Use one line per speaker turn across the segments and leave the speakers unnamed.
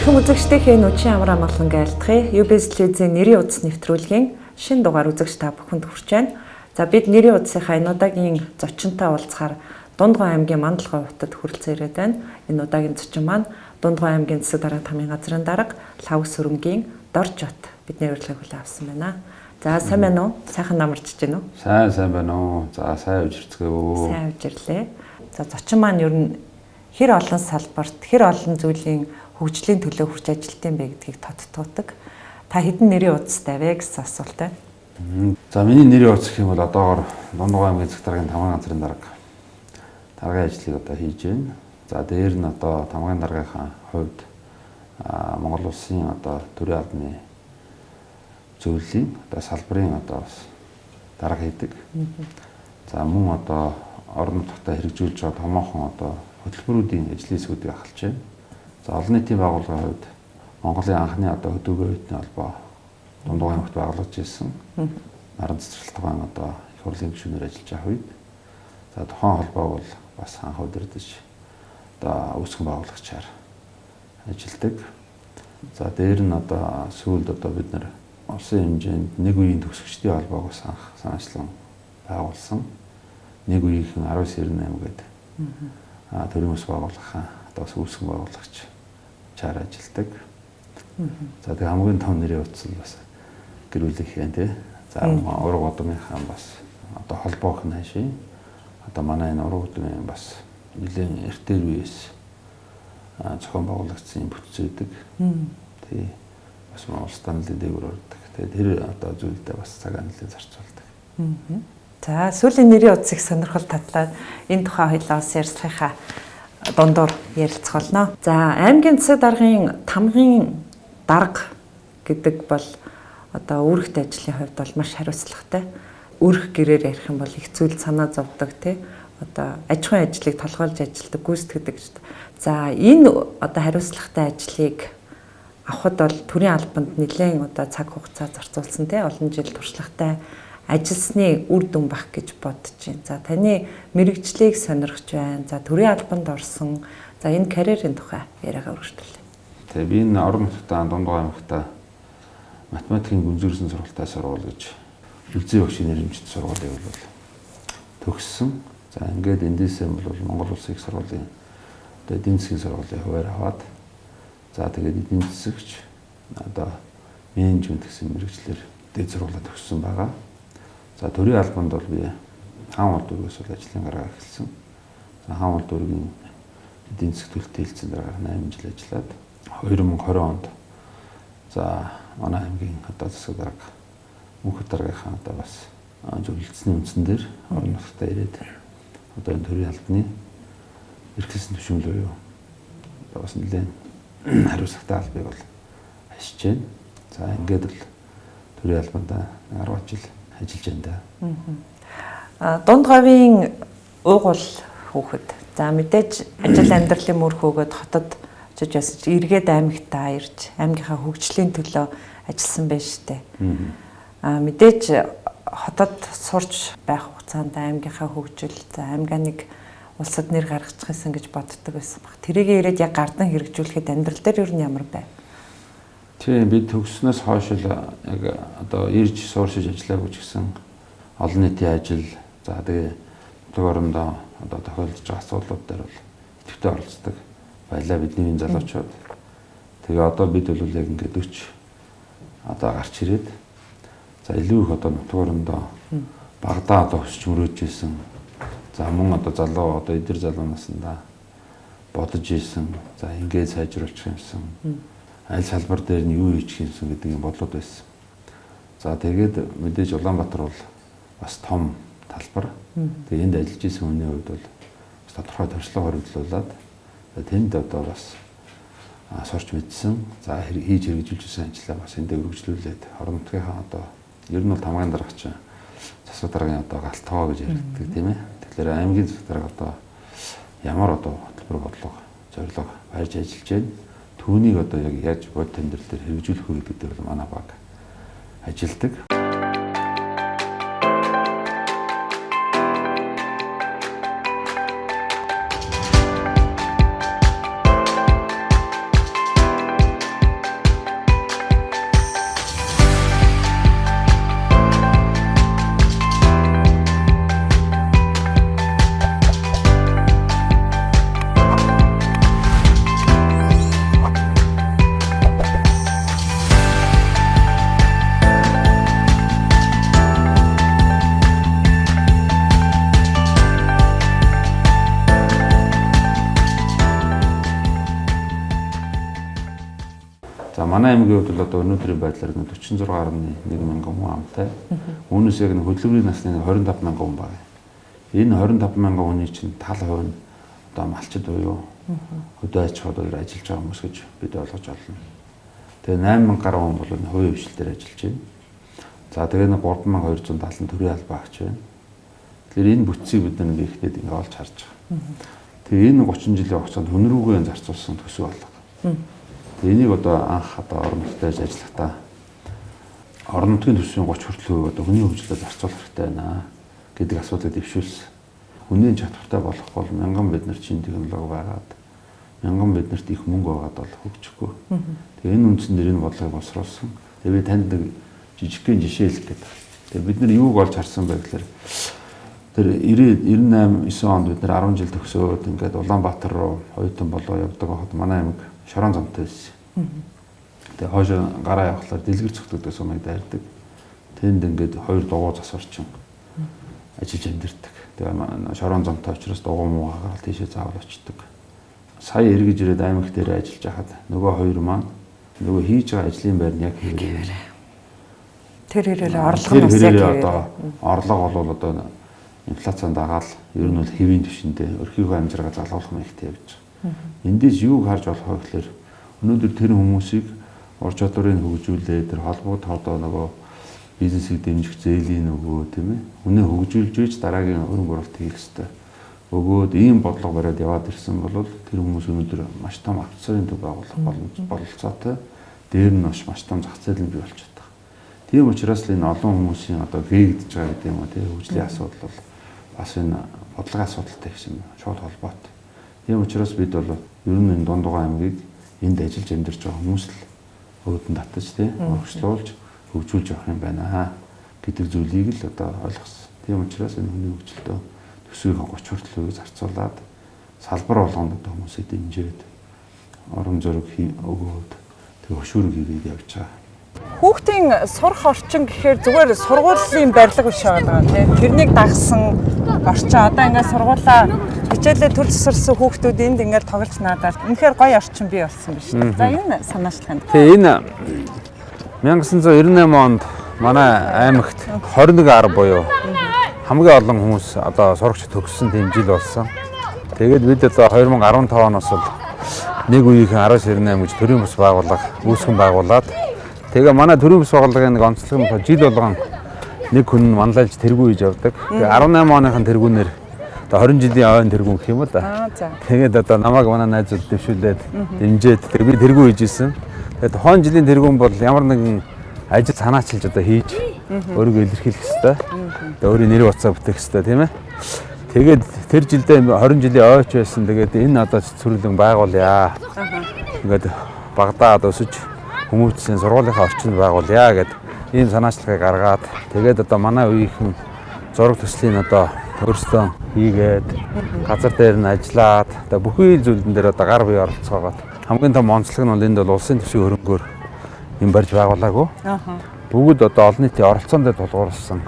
Эрхэм үзэгчдийнхээ нүчийн амар амгалан айлтгая. UBS телевизийн нэрийн утас нэвтрүүлгийн шинэ дугаар үзэгч та бүхэнд хүрч байна. За бид нэрийн утасынхаа энэ удаагийн зочинтой уулзахаар Дундгой аймгийн Мандалгой хотод хүрэлцэн ирээд байна. Энэ удаагийн зочин маань Дундгой аймгийн засаг даргын тамийн газрын дарга Лхагва Сүрэнгийн Доржбат бидний урилгыг хүлээн авсан байна. За сайн байна уу? Сайхан намарч байна уу?
Сайн сайн байна уу? За сайн үжирцгээв үү?
Сайн үжирлээ. За зочин маань ер нь хэр олон салбарт, хэр олон зүйлийн хөгжлийн төлөө хүрч ажилт юм бэ гэдгийг тодтогдог. Та хэдэн нэрийн утастай вэ гэсэн асуулт байна.
За миний нэрийн утас гэх юм бол одоогор Дундгой аймгийн засаг даргын тамгын газрын дарга даргын ажлыг одоо хийж байна. За дээр нь одоо тамгын даргынхаа хувьд Монгол улсын одоо төрийн албаны зөвлөлийн одоо салбарын одоо бас дарга хийдэг. За мөн одоо орон нутгад хэрэгжүүлж байгаа томоохон одоо хөтөлбөрүүдийн ажлын хэсгүүдийг ахалж байна. За олон нийтийн байгууллагын хувьд Монголын анхны одоо хөдөөгөө оюутны холбоо Дундгой аймагт байгуулж ирсэн. Наран цэцэрлэг одоо их хурлын гишүүнээр ажиллаж байгаа үед. За тухайн холбоог бол бас анх удирдах одоо үүсгэн байгуулагчаар ажилладаг. За дээр нь одоо сүүлд одоо бид нар улсын хэмжээнд нэг үеийн төгсөгчдийн холбоог бас анх санаачлан байгуулсан. Нэг үеийнхэн 1998 гэдэг төрийн ус байгууллагын одоо бас үүсгэн байгуулагч чаар ажилладаг. За тэгээ хамгийн том нэрийн утас нь бас гэр бүлийнхээ тий. За ураг удмынхаа бас одоо холбоох нь хашийн. Одоо манай энэ ураг удмын бас нэлээд эртээр үеэс зохион байгуулагдсан бүтц байдаг. Тий. Бас улстай нэлээд дээгүүр ордог. Тэгээ тэр одоо зүйлдээ бас цаг нэлээд зарцуулдаг.
За сүүлийн нэрийн утсыг сонирхол татлаад энэ тухай хоёлаа бас ярилцахынхаа дундуур ярилцах болно. За аймгийн засаг даргын тамгын дарга гэдэг бол одоо үүрэгтэй ажлын хувьд бол маш хариуцлагатай. Өрх гэрээр ярих юм бол их зүйл санаа зовдөг тий. Одоо аж ахуйн ажлыг толгойлж ажилладаг, гүйцэтгэдэг гэж. За энэ одоо хариуцлагатай ажлыг авахд бол төрийн албанд нэлээд одоо цаг хугацаа зарцуулсан тий. Олон жил туршлагатай ажилласны үр дүн бах гэж бодож байна. За таны мэрэгжлийг сонирхож байна. За төрийн албанд орсон. За энэ карьерийн тухай яриагаа өргөжлөлээ.
Тэгээ би энэ орон нутгад Дундгой аймагт математикийн гүнзгийрсэн сургалтай сургууль гэж Үлзий багшийн нэрмжит сургуулийг бол төгссөн. За ингээд эндээсээ бол Монгол Улсын их сургуулийн одоо эдийн засгийн сургуулийн хуваар аваад за тэгээд эдийн засагч одоо менежмент гэсэн мэрэгчлэр дээд сургуулаа төгссөн байгаа. За төрийн албанд бол би хаан уул дүүргээс бол ажлын гараа эхэлсэн. За хаан уул дүүргийн эдийн засаг төлөлтийн хэлтсийн дараагаар 8 жил ажиллаад 2020 онд за манай аймгийн одоо засаг дарга мөнхөд даргийнхаа одоо бас зөвлөлдсөний үндсэн дээр орон нутгад ирээд одоо энэ төрийн албаны эрхлэсэн түвшин буюу одоо бас нэлээд хариуцлагатай албыг бол хашиж байна. За ингээд л төрийн албанд 10 жил ажиллаж байна да.
Дундговийн уугуул хүүхэд. За мэдээж ажил амьдралын мөр хөөгөөд хотод очиж байсан чи эргээд аймагтаа ирж аймгийнхаа хөгжлийн төлөө ажилласан байж штэ. Мэдээж хотод сурч байх хугацаанд аймгийнхаа хөгжил, за аймгаа нэг улсад нэр гаргачих юмсан гэж боддог байсан баг. Тэрийг ирээд яг гардан хэрэгжүүлэхэд амьдрал дээр ер нь ямар байв?
Тийм би төгснөөс хойш л яг одоо ирж сууршиж ажиллаагүй ч гэсэн олон нийтийн ажил за тэгээ нутаг орондоо одоо тохиолдож байгаа асуудлууд дээр бол идэвхтэй оролцдог байлаа бидний энэ залуучууд. Тэгээ одоо бид бол яг ингээд өч одоо гарч ирээд за илүү их одоо нутаг орондоо багадаа одоо өсч мөрөөж исэн. За мөн одоо залуу одоо эдэр залуу насндаа бодож исэн. За ингээд сайжруулчих юмсан. Аль салбар дээр нь юу хийчих юмсан гэдэг юм бодлууд байсан. За тэгээд мэдээж Улаанбаатар бол бас том талбар. Тэгээд энд ажиллаж исэн хүний хувьд бол бас тодорхой туршлага хоригдлуулад тэнд одоо бас сурч мэдсэн. За хийж хэрэгжүүлж исэн ажлаа бас эндээ өргөжлүүлээд орон нутгийнхаа одоо ер нь бол тамгын даргач засаг даргын одоо галтгоо гэж яригддаг тийм ээ. Тэгэхээр аймгийн засаг дарга одоо ямар одоо хөтөлбөр бодлого зорилго барьж ажиллаж байна. Түүнийг одоо яг яаж бодит амьдрал дээр хэрэгжүүлэх вэ гэдэг дээр бол манай баг ажилладаг. Манай аймгийн хувьд бол одоо өнөөдрийн байдлаар 46.1 мянган хүн амтай. Үүнээс яг хөдөлмөрийн насны 25 мянган хүн байна. Энэ 25 мянган хүний чинь тал хувь нь одоо малчид буюу хөдөө аж ахуйд ажиллаж байгаа хүмүүс гэж бид ойлгож олно. Тэгээ 8 мянга гаруй хүн бол хувийн хвшил дээр ажиллаж байна. За тэгээ нэг 3270 төрийн албаа агч байна. Тэгэхээр энэ бүтцийг бид нэг ихнээд ингээ олж харж байгаа. Тэгээ энэ 30 жилийн хугацаанд хүн рүүгээ зарцуулсан төсөв алга. Тэгээ энийг одоо анх одоо орон нутгад ажиллахдаа орон нутгийн төсвийн 30 хүртэл хувийг одоо хүний хөгжлөд зарцуулах хэрэгтэй байна гэдэг асуудлыг дэвшүүлсэн. Хүний чадвартай болох бол мянган бид нар чин технологи байгаад мянган биднэрт их мөнгө байгаад бол хөгжихгүй. Тэгээ энэ үндсэн дээр энэ бодлогыг боловсруулсан. Тэгээ би танд нэг жижигхэн жишээ хэлэх гээд байна. Тэгээ бид нар юуг олж харсан бэ гэхээр тэр 90 98 9 онд бид нар 10 жил төгсөөд ингээд Улаанбаатар руу оюутан болоо явдаг байхад манай аймаг шорон замтай байсан. Тэгээ хойш гараа явхлаар дэлгэр цогтөгдөг сумыг дайрдаг. Тэнд ингээд хоёр дугуй засварчин ажиллаж амьдэрдэг. Тэгээ шорон замтай учраас дугуй муугаа гараад тийшээ заавал очдөг. Сая эргэж ирээд аймаг дээр ажиллаж байхад нөгөө хоёр маань нөгөө хийж байгаа ажлын байр нь яг хэвээр.
Тэр хэрээр орлого нь бас яг хэвээр.
Одоо орлого бол одоо инфляцийн дагаал ер нь бол хэвийн түвшиндээ өрхийнхөө амжиргаа залгуулах маягтай явж байгаа. Эндээс юуг харж болох вэ гэхээр өнөөдөр тэр хүмүүсийг ур чадварыг хөгжүүлээ, тэр холбоод одоо нөгөө бизнесийг дэмжих зээлийн өгөө тийм ээ. Үнэ хөгжүүлж үйж дараагийн хөрөнгө оруулалт хийх ёстой. Өгөөд ийм бодлого бариад яваад ирсэн бол тэр хүмүүс өнөөдөр маш том аудиторийн төв байгуулах бололцоотой. Дээр нь маш том зах зээл нь бий болж чадах. Тийм учраас л энэ олон хүмүүсийн одоо гээгдэж байгаа гэдэг юм уу тийм хөгжлийн асуудал бол бас энэ бодлогын асуудалтай гэсэн шууд холбоотой. Тийм учраас бид бол ер нь энэ Дундугуй аймгийг энд ажиллаж амьдарч байгаа хүмүүс л өөдөн татаж тийм урагшлуулж хөгжүүлж явах юм байна гэдэг зүйлийг л одоо ойлгосон. Тийм учраас энэ хүний хөгжилтөө төсвийн 30 хүртэл үеийг зарцуулаад салбар болгонд одоо хүмүүсийг дэмжиж урам зориг өгөөд тэг хөшүүрэг хийгээд явж байгаа.
Хүүхдийн сурах орчин гэхээр зүгээр сургуулийн барилга биш байгаа тийм. Тэрнийг дагсан орчин одоо ингээд сургуулаа хичээлээ төр тусарсан хүүхдүүд энд ингээд тоглож наадаад үнэхээр гоё орчин бий болсон биш. За энэ санаачлах юм.
Тэгээ энэ 1998 онд манай аймагт 21 ар буюу хамгийн олон хүмүүс одоо сурагч төгссөн тийм жил болсон. Тэгээд бид одоо 2015 оноос бол нэг үеийнхэн 1998 гэж төрийн бус байгууллага үүсгэн байгуулад тэгээ манай төрийн бус байгууллагын нэг онцлог нь жил болгон нэг хүн манлайлж тэргүү хийж явдаг. Тэгээ 18 оныхын тэргүүнээр одоо 20 жилийн ойн тэргүүн гэх юм уу да. Тэгээд одоо намайг манай найзууд дэвшүүлээд дэмжээд тэгээ би тэргүү хийж исэн. Тэгээ тухайн жилийн тэргүүн бол ямар нэгэн ажил санаачилж одоо хийж өөрийгөө илэрхийлэх ёстой. Тэгээ өөрийн нэрийг утсаа бүтээх ёстой тийм ээ. Тэгээд тэр жилдээ 20 жилийн ойч байсан. Тэгээд энэ одоо цэцэрлэг байгуулъя. Ингээд Багдаад өсөж хүмүүжсэн сургуулийнхаа орчинд байгуулъя гэд ийм санаачлагыг гаргаад тэгээд одоо манай үеийнхэн зураг төслийн одоо өөрсдөө хийгээд газар дээр нь ажиллаад одоо бүхий зүйлэн дээр одоо гар бие оролцоогоод хамгийн том онцлог нь бол энд бол улсын төсвийн хөрөнгөөр юм барьж байгуулаагүй. Бүгд одоо олон нийтийн оролцоон дээр тулгуурласан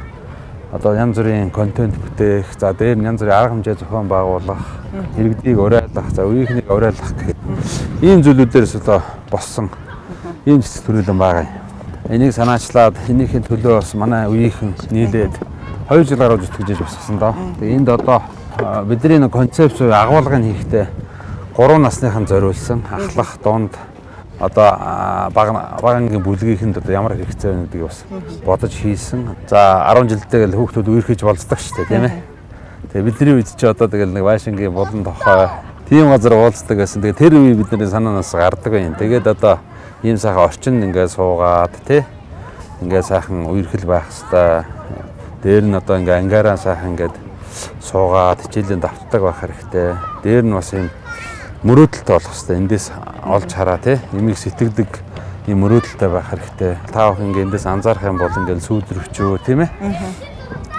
одоо янз бүрийн контент бүтээх, за дээр нь янз бүрийн арга хэмжээ зохион байгуулах, иргэдийг уриалгах, за үеийнхнийг уриалгах гэх ийм зүйлүүдээс одоо болсон ийм цэцэг төрөлөн байгаа юм. Энийг санаачлаад энийхээ төлөө бас манай үеийнхэн нийлээд 2 жил гаруй зүтгэж босгосон доо. Тэгээ энд одоо бидний нэг концепц буюу агуулгыг хийхдээ 3 насныхан зориулсан ахлах, дунд одоо бага ангийн бүлгийнхэнд одоо ямар хэрэгцээ байна гэдгийг бас бодож хийсэн. За 10 жилдээ л хүүхдүүд үерхэж болцдог шүү дээ, тийм ээ. Тэгээ бидний үед чи одоо тэгэл нэг байшингийн булан тохой тийм газар уулздаг байсан. Тэгээ тэр үе бидний санаанаас гардаг юм. Тэгээд одоо ийм сайхан орчин ингээд суугаад тий ингээд сайхан үерхэл байх хэвээр. Дээр нь одоо ингээд ангаараа сайхан ингээд суугаад хичээлийн давтдаг байх хэрэгтэй. Дээр нь бас ийм мөрөөдөлтэй болох хэвээр. Эндээс олж хараа тий эмийг сэтгэдэг ийм мөрөөдөлтэй байх хэрэгтэй. Та бүхэн ингээд эндээс анзаарах юм бол ингээд сүүдрөвчөө тийм ээ.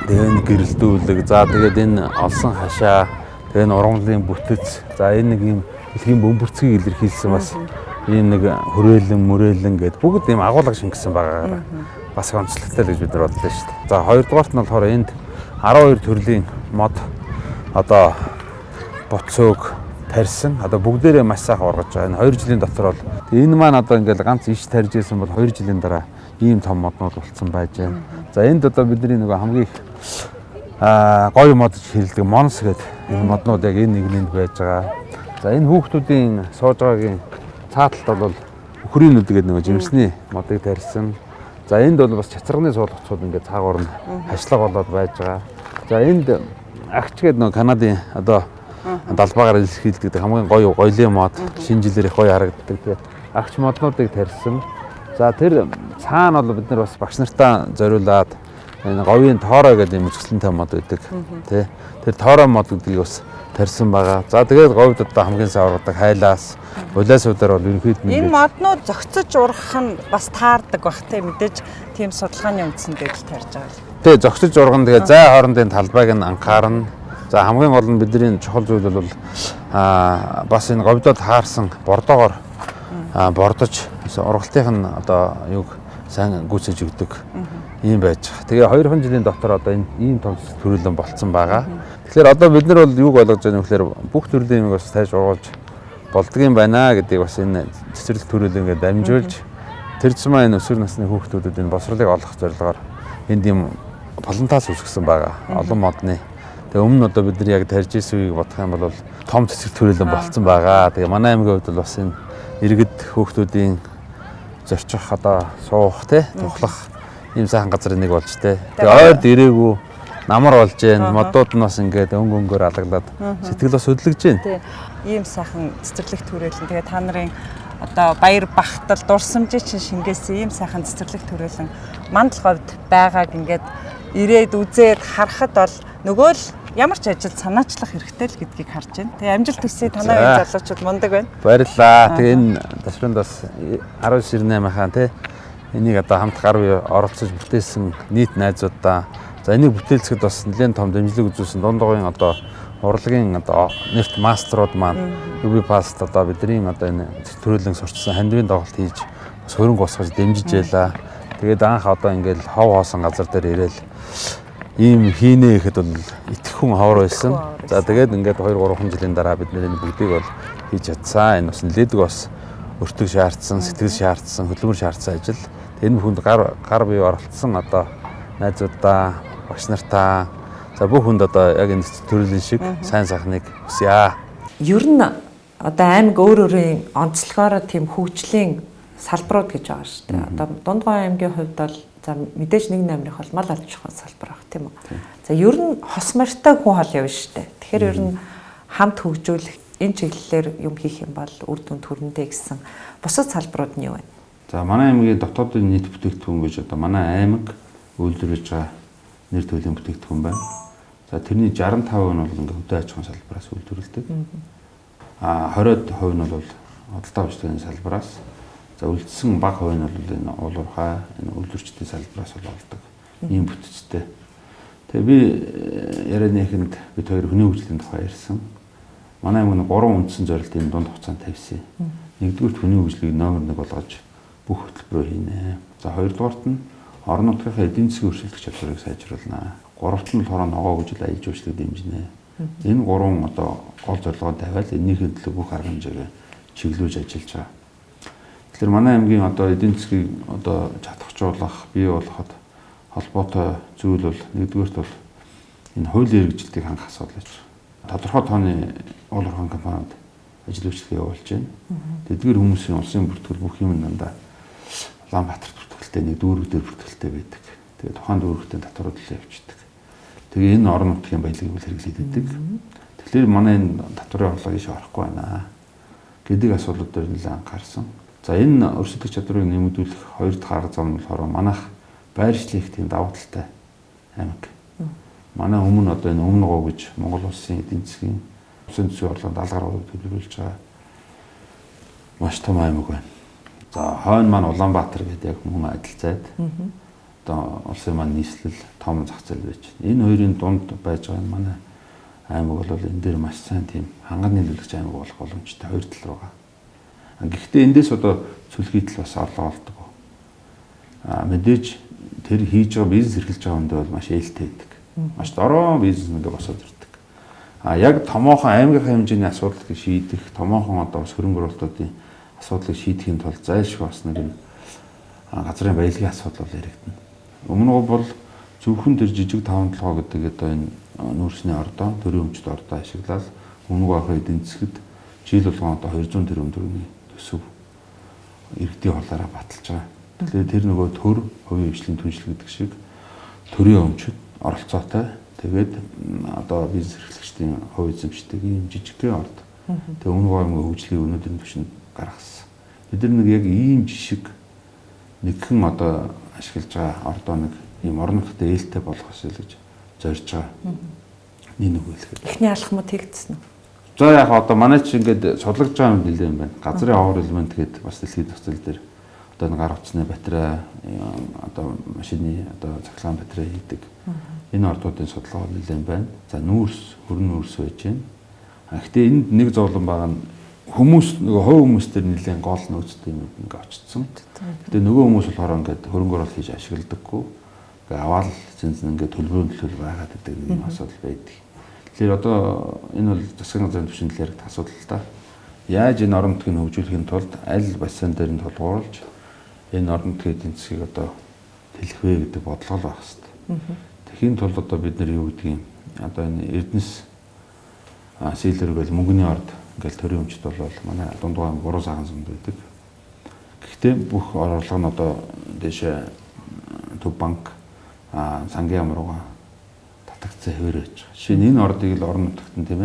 Тэгээ энэ гэрэлдүүлэг, за тэгээд энэ олсон хашаа, тэгээ энэ ургамлын бүтэц, за энэ нэг ийм дэлхийн бөмбөрцгийг илэрхийлсэн бас ийм нэг хүрээлэн, мөрөөлөн гэд бүгд ийм агуулга шингэсэн байгаагаар бас онцлогтой л гэж бид нар бодлоо шүү дээ. За хоёрдугаарт нь болохоор энд 12 төрлийн мод одоо буцөөг, тарьсан. Одоо бүгдээрээ маш сайхан ургаж байгаа. Энэ 2 жилийн дотор бол энэ маань одоо ингээл ганц иш тарьж исэн бол 2 жилийн дараа ийм том моднууд болцсон байж байна. За энд одоо бидний нөгөө хамгийн их гоё мод хэрэглэдэг монс гэдэг энэ моднууд яг энэ нэгнэнд байж байгаа. За энэ хүүхдүүдийн сууж байгаагийн цааталт бол өхрийн нүд гэдэг нөгөө жимсний модыг тарьсан. За энд бол бас чацрагны суулгацууд ингээд цаагуур нь хашлага болоод байж байгаа. За энд агч гэдэг нөгөө Канадын одоо далбаагаар илэрхийлдэг хамгийн гоё гоёлын мод шинэ жилээр их гоё харагддаг. Тэгээ агч моднуудыг тарьсан. За тэр цаана бол бид нар бас багш нартаа зориулаад энэ говийн тоорой гэдэг юм үзэсгэлэнтэй мод байдаг. Тэ. Тэр тоорой мод гэдгийг бас тарьсан байгаа. За тэгээд говьд одоо хамгийн сайн ургадаг хайлаас, улиасуудаар бол ерөнхийд нь
энэ моднууд зохицож ургах нь бас таардаг бах те, мэдээж тийм судалгааны үндсэн дээр л тарьж байгаа.
Тэ, зохицож урган, тэгээ зай хоорондын талбайг нь анхаарна. За хамгийн гол нь бидний чухал зүйл бол бас энэ говьдод хаарсан бордоогоор бордож ургалтынх нь одоо юг сайн гүйцэж өгдөг ийм байж байгаа. Тэгээ 2 жилийн дотор одоо энэ ийм том төрөлн болцсон байгаа. Тэгэхээр одоо бид нар бол юуг ойлгож байгаа юм гэхээр бүх төрлийн юмыг бас тайж ургуулж болдгийм байна гэдгийг бас энэ цэцэрлэг төрөл ингээд дамжуулж тэр зумаа энэ өсвөр насны хүүхдүүдэд энэ босролыг олох зорилгоор энд ийм плантац үүсгэсэн байгаа. Олон модны. Тэгээ өмнө нь одоо бид нар яг тарьж исэн үеийг бодох юм бол том цэцэрлэг төрөлн болцсон байгаа. Тэгээ манай аймгийн хувьд бол бас энэ иргэд хүүхдүүдийн зорчих одоо суух те, тухлах ийм сайхан газар нэг болж те. Тэгээ ойрд ирээгүй намар болж гэн, модууд нь бас ингээд өнгө өнгөөр алаглаад сэтгэл бас хөдлөж гэн.
Тий. Ийм сайхан цэцэрлэг түрээлэн. Тэгээ та нарын одоо баяр бахтал дурсамжийн чинь шингээсэн ийм сайхан цэцэрлэг түрээлэн мандал говьд байгааг ингээд ирээд үзээд харахад бол нөгөө л ямар ч ажил санаачлах хэрэгтэй л гэдгийг харж байна. Тэгээ амжилт хүсье, танай үеийн залуучууд мундаг байна.
Баярлалаа. Тэгээ энэ ташранд бас 1998-ийн тий энийг одоо хамт гар бие оролцож бүтээсэн нийт найзуудаа, за энийг бүтээлцэхэд бас нэлээд том дэмжлэг үзүүлсэн Дундуугийн одоо урлагийн одоо нэрт мастерууд маань UB Past одоо бидний одоо энэ төрөлн сурчсан хандивын тоглолт хийж бас хөрөнгө босгож дэмжиж байлаа. Тэгээд анх одоо ингээл хов хоосон газар дээр ирээл ийм хийнэ гэхэд бол итгэх хүн ховор байсан. За тэгээд ингээд 2 3 жилийн дараа бид нэр энэ бүгдийг бол хийж чадсан. Энэ бас нэлээдэг бас өртөг шаардсан, сэтгэл шаардсан, хөдөлмөр шаардсан ажил. Энэ бүхэнд гар бие оролцсон одоо найзуудаа, багш нартаа, за бүх хүнд одоо яг энэ төрлийн шиг сайн сайхныг хүсье.
Ер нь одоо аймаг өөр өөрийн онцлогоороо тийм хөгжлийн салбарууд гэж байгаа шүү дээ. Одоо Дундгой аймгийн хувьд бол за мэдээж нэг номерых бол мал аж ахуйн салбар байх тийм үү. За ер нь хос морьтой хүн хоол явна шүү дээ. Тэгэхээр ер нь хамт хөгжүүлэх энэ чиглэлээр юм хийх юм бол үр дүн төрөндөө гэсэн бусад салбарууд нь юу вэ?
За манай аймгийн дотоодын нийт бүтээгдэхүүн гэж одоо манай аймаг үйлдвэрлэж байгаа нэр төрлийн бүтээгдэхүүн байна. За тэрний 65% нь бол ингээ хөдөө аж ахуйн салбараас үйлдвэрлэдэг. 20% нь бол худалдаа авчлагын салбараас. За үлдсэн бага хувь нь бол энэ уулуурхай, энэ үйлдвэрчдийн салбараас бол олдог. Ийм бүтцтэй. Тэгээ би ярианы эхэнд бид хоёр хүний хөгжлийн тухай ярьсан. Манай аймаг нь 3 үндсэн зорилтын дунд хугацаанд тавьсан. Нэгдүгüүрт хүний хөгжлийг номер 1 болгож бүх хөтөлбөрөө хийнэ. За хоёрдугаарт нь орон нутгийнхаа эдийн засгийн өрсөлдөх чадварыг сайжруулна. Гуравт нь болохоор ногоо хөгжил, аялал жуулчлалыг дэмжинэ. Энэ гурван одоо гол зорилгоо тавиал энийхээ төлөө бүх арга хэмжээгээ чиглүүлж ажиллаж байгаа. Тэгэхээр манай аймгийн одоо эдийн засгийг одоо чадахжуулах, бий болгоход холбоотой зүйл бол нэгдүгээрт бол энэ хуулийн хэрэгжилтийг хангах асуудал гэж байна. Тодорхой тооны уул уурхайн компаниуд ажил үйлчлэгээ явуулж байна. Тэдгээр хүмүүсийн улсын бүртгэл бүх юм дандаа Улаанбаатар бүртгэлтэй, нэг дүүрэг дээр бүртгэлтэй байдаг. Тэгээ тухайн дүүрэгтээ татварууд л явчихдаг. Тэгээ энэ орон нутгийн баялагийг бол хэрэглээд байдаг. Тэгэхээр манай энэ татварын орлого ийш орохгүй байна гэдэг асуудлууд дээр нэлээд анхаарсан. За энэ өрсөлдөх чадварыг нэмэгдүүлэх хоёр дахь арга зам нь болохоор манайх байршлын их тийм давуу талтай аймаг. Манай өмнө одоо энэ өмнө гоо гэж Монгол улсын эдийн засгийн улсын төсвийн орлогын 70 гаруй төлөвлөж байгаа маш том аймаг байна. За хойно маань Улаанбаатар гэдэг яг мөн адил зайд. Одоо улсын маань нийслэл том зах зээл байж байна. Энэ хоёрын дунд байж байгаа энэ манай аймаг бол энэ дээр маш сайн тийм ханган нийлүүлэгч аймаг болох боломжтой хоёр тал руугаа. Гэхдээ эндээс одоо цөлхийтэл бас орлого олдог. Мэдээж тэр хийж байгаа бизнес эрхэлж байгаа хүндээ бол маш ээлтэй байдаг. Маш дорой бизнес мэдэг босоод ирдэг. А яг томоохон аймгийнхаа хэмжээний асуудлыг шийдэх, томоохон одоо бас хөрөнгө оруулалтуудын асуудлыг шийдэхин тулд зайлшгүй бас нэг юм газрын баялагын асуудал бол яригдана. Өмнө нь бол зөвхөн тэр жижиг 5 толгой гэдэг одоо энэ нүүрсний ордоо, төрийн өмчт ордоо ашиглаад өмнө нь эдийн засгад жил болгон одоо 200 тэрбум төгрөгийн төсөв иргэдийн хурлаараа баталж байгаа. Тэгэхээр тэр нөгөө төр хувийн хвшлийн түншлэл гэдэг шиг төрийн өмчт оролцоотой. Тэгээд одоо бизнес эрхлэгчдийн хувь эзэмшдэг ийм жижигхэн орд. Тэгээ өмнө аймгийн хөгжлийн өнөөдрийн түвшинд гаргасан. Бид нар нэг яг ийм жишг нэгхэн одоо ашиглаж байгаа ордоо нэг ийм орон нутгад ээлтэй болгох ёстой л гэж зорж байгаа. Нэг нөгөө хэлэхэд.
Эхний алхмууд хийгдсэн үү?
За яг одоо манай ч ингээд судлагдж байгаа юм нэлээд юм байна. Газрын овер элемент гэдэг бас дэлхийн зах зээл дээр одоо нэг гар утасны батарей, одоо машины одоо цахилгаан батарей хийдэг. Энэ ордуудын судалгаа нэлээд байна. За нүүрс, хөрөн нүүрс байж байна. Гэхдээ энд нэг зовлон байгаа нь хүмүүс нөгөө хувь хүмүүс дээр нэлээд гол нөөцтэй юм ингээ очсон. Гэтэ нөгөө хүмүүс болохоор ингээд хөрөнгө оруулалт хийж ашигладаггүй. Ингээ аваал зэн ингээд төлбөрийн төлөв байгаад гэдэг нэг юм асуудал байдаг. Тэгэхээр одоо энэ бол засгийн газрын түвшинд л яригдах асуудал л да. Яаж энэ орон нутгийг хөгжүүлэхийн тулд аль бассейн дээр нь тулгуурлаж энэ орон нутгийн эдийн засгийг одоо тэлэх вэ гэдэг бодлого байх хэрэгтэй. Тэхийн тулд одоо бид нар юу гэдгийг одоо энэ Эрдэнэс сийлэр гэл мөнгөний орд ингээл төрийн өмчт бол манай Дундгой аймаг 3 сайхан сумд байдаг. Гэхдээ бүх орлого нь одоо дээшээ Төв банк сангийн яам руугаа татагдсан хэвээр байж байгаа. Жишээ нь энэ ордыг л орон нутагт нь тийм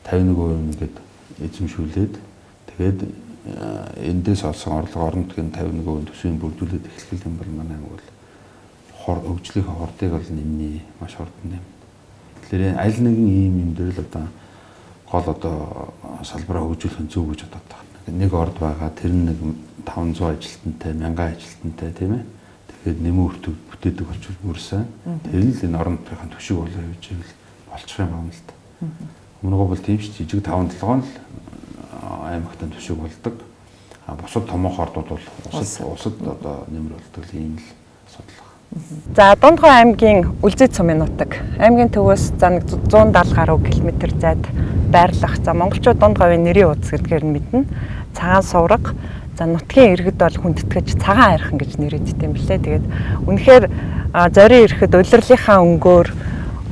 51% ингээд эзэмшүүлээд тэгээд эндээс олсон орлого орон нутгийн 51% төсвийн бүрдүүлээд эхлэх юм бол манай аймаг бол хөгжлийн хурдыг бол нэмнэ, маш хурдан нэмнэ. Тэгэхээр аль нэгэн ийм юм дээр л одоо гол одоо салбараа хөгжүүлэх нь зөв гэж бодоод байгаа. Нэг орд байгаа, тэр нь нэг 500 ажилтнтай, 1000 ажилтнтай тийм ээ. Тэгээд нэмэн өртөг бүтээдэг болчихвол бүр сайн. Тэр нь л энэ орон нутгийн түвшиг болоо гэж ивэл болчих юм байна л да. Өмнөгөө бол тийм ч жижиг 5 толгой нь л аймагтаа түвшиг болдог. А бусад томоохон ордууд бол улсад одоо нэмэр болдог ийм л асуудал байна.
За Дундгой аймгийн Үлзий цумын нутаг. Аймгийн төвөөс за нэг 170 гаруй километр зайд байрлах. За монголчууд Дундговын нэрийн уудас гэдгээр нь мэднэ. Цагаан сувраг. За нутгийн иргэд бол хүндэтгэж цагаан айрхан гэж нэрийддэг юм билээ. Тэгээд үнэхээр зорин ирэхэд улирлынхаа өнгөөр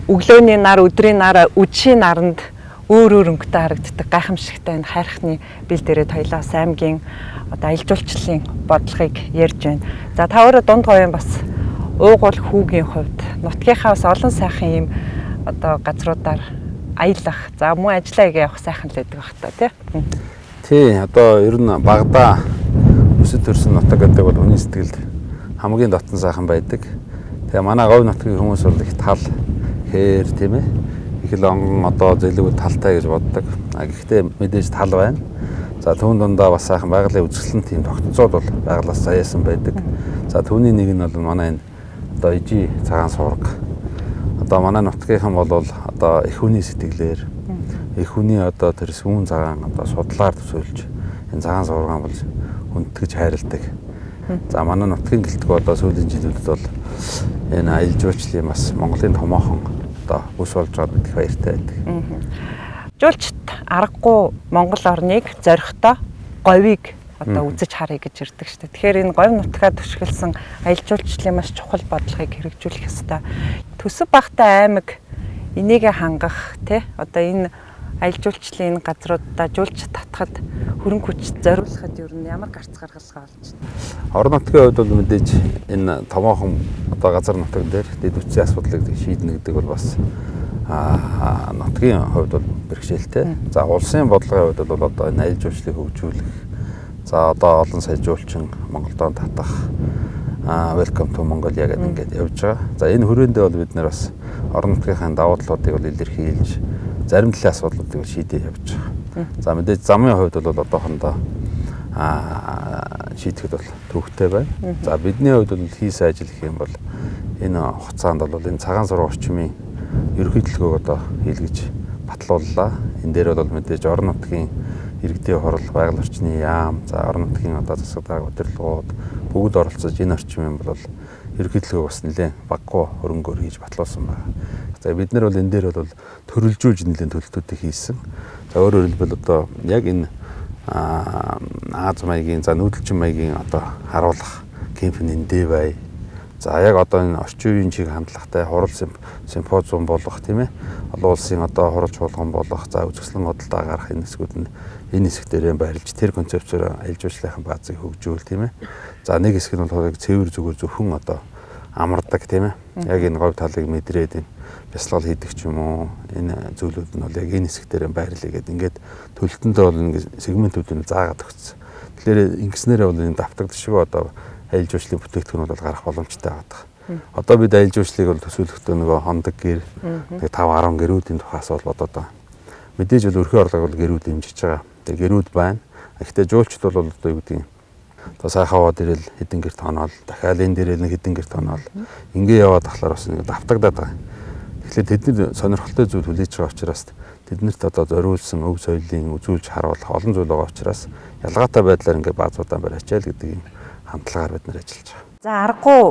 өглөөний нар, өдрийн нар, үдшийн наранд өөр өөр өнгөтэй харагддаг гайхамшигтай энэ хайрхны бил дээрээ тоёлоос аймгийн одоо аялал жуулчлалын бодлогыг ярьж байна. За та өөрөө Дундговын бас уугуул хүүгийн хувьд нутгийнхаа бас олон сайхан ийм одоо газруудаар аялах, за мөн ажиллаа хийгээ явах сайхан л байдаг бах та тий.
Тий, одоо ер нь багадаа өсөд төрсэн нутаг гэдэг бол хүний сэтгэлд хамгийн дотн сайхан байдаг. Тэгээ манай говь нутгийн хүмүүс бол их тал, хээр тийм ээ. Их л онгон одоо зэлүүд талтай гэж боддог. А гэхдээ мэдээж тал байна. За түүн дундаа бас сайхан байгалийн үзэсгэлэн тийм тогтцоод бол байгалаас заяасан байдаг. За түүний нэг нь бол манай энэ одоо ижи цагаан сувраг. Одоо манай нутгийнхан бол одоо эх хүний сэтгэлээр эх хүний одоо тэр сүүн цагаан одоо судлаар төсөөлж энэ цагаан сувргаан бол хүндэтгэж хайрладаг. За манай нутгийн гэлтгүү одоо сүүлийн жилүүдэд бол энэ аялал жуулчлалын бас Монголын томоохон одоо бүс болж байгаад их баяртай байдаг.
Жуулчд аргагүй Монгол орныг зорихдоо говийг одоо үзэж харъя гэж ирдэг шүү дээ. Тэгэхээр энэ говь нутгаа түшгэлсэн аялал жуулчлалын маш чухал бодлогыг хэрэгжүүлэх ёстой. Төсөв багтай аймаг энийгээ хангах тий одоо энэ аялал жуулчлалын энэ газруудаа жуулч татхад хөрөнгө хүч зориулахад ер нь ямар гарц гаргалгаа болж байна?
Орон нутгийн хувьд бол мэдээж энэ томоохон одоо газар нутаг дээр дэд үтсийн асуудлыг шийднэ гэдэг бол бас нутгийн хувьд бол бэрхшээлтэй. За улсын бодлогын хувьд бол одоо энэ аялал жуулчлалыг хөгжүүлэх, за одоо олон сая жуулчин Монголдоо татах, Welcome to Mongolia гэдэг ингээд явж байгаа. За энэ хүрээндээ бол бид нэр бас орон нутгийнхаа давуу талуудыг бол илэрхийлж зарим талын асуудлуудыг шийдээ явж байгаа. За мэдээж замын хувьд бол одоохондоо шийдэхэд бол төвөгтэй байна. За бидний хувьд бол хийсэн ажил гэх юм бол энэ хугацаанд бол энэ цагаан сургууль орчмын ерөнхий төлөвлөгөөг одоо хийлгэж батлууллаа. Энэ дээр бол мэдээж орон нутгийн иргэдийн хурал, байгаль орчны яам, за орон нутгийн одоо засаг дарга удирдлагууд бүгд оролцож энэ орчмын бол Ерөнхийлөгөө бас нэлээд баггүй хөрөнгөөр хийж батлуулсан байна. За бид нар бол энэ дээр бол төрөлжүүлж нэлээд төлөлтүүдийг хийсэн. За өөрөөр хэлбэл одоо яг энэ Аз маягийн, за нүүдэлчин маягийн одоо харуулах кемп нь эндээ бай. За яг одоо энэ орчин үеийн чиг хандлагатай хурал симпозиум болох, тийм ээ. Олон улсын одоо хурал чуулган болох, за үзэсгэлэн худалдаа гарах энэ хэсгүүд нь энэ хэсэг дээрээ байрлаж тэр концепцээр аялал жуулчлалын баазыг хөгжүүл, тийм ээ. За нэг хэсэг нь болохоор цэвэр зүгээр зөвхөн одоо амардаг, тийм ээ. Яг энэ говь талыг мэдрээд энэ бясалгал хийдэг ч юм уу, энэ зүйлүүд нь бол яг энэ хэсэг дээрээ байрлая гэдэг ингээд төлөлтөндөө бол ингээд сегментүүд нь заагаад өгсөн. Тэгэхээр ингэснээрээ бол энэ давтагдшгүй одоо аялал жуулчлалын бүтээгдэхүүн бол гарах боломжтой байгаа. Одоо бид аялал жуулчлалыг бол төсөөлөхдөө нөгөө хондог гэр, 5 10 гэрүүдийн тухай асуул бодоод байгаа. Мэдээж бол өрхөн орлого бол гэрүүд дэмжиж байгаа. Тэр гэрүүд байна. Гэхдээ жуулчд бол одоо юу гэдгийг одоо сайхан аваад ирэл хэдэн гэр тоноол, дахиад энэ дээрэл нэг хэдэн гэр тоноол. Ингээ яваад тахлаар бас нэг давтагдаад байгаа. Тэгэхээр тэд нар сонирхолтой зүйл хүлээж байгаа учраас тэднэрт одоо зориулсан өв соёлын үзүүлж харуулах олон зүйл байгаа учраас ялгаатай байдлаар ингээ баазуудаа бариачаал гэдэг юм хандлагаар бид нар ажиллаж байгаа.
За аргагүй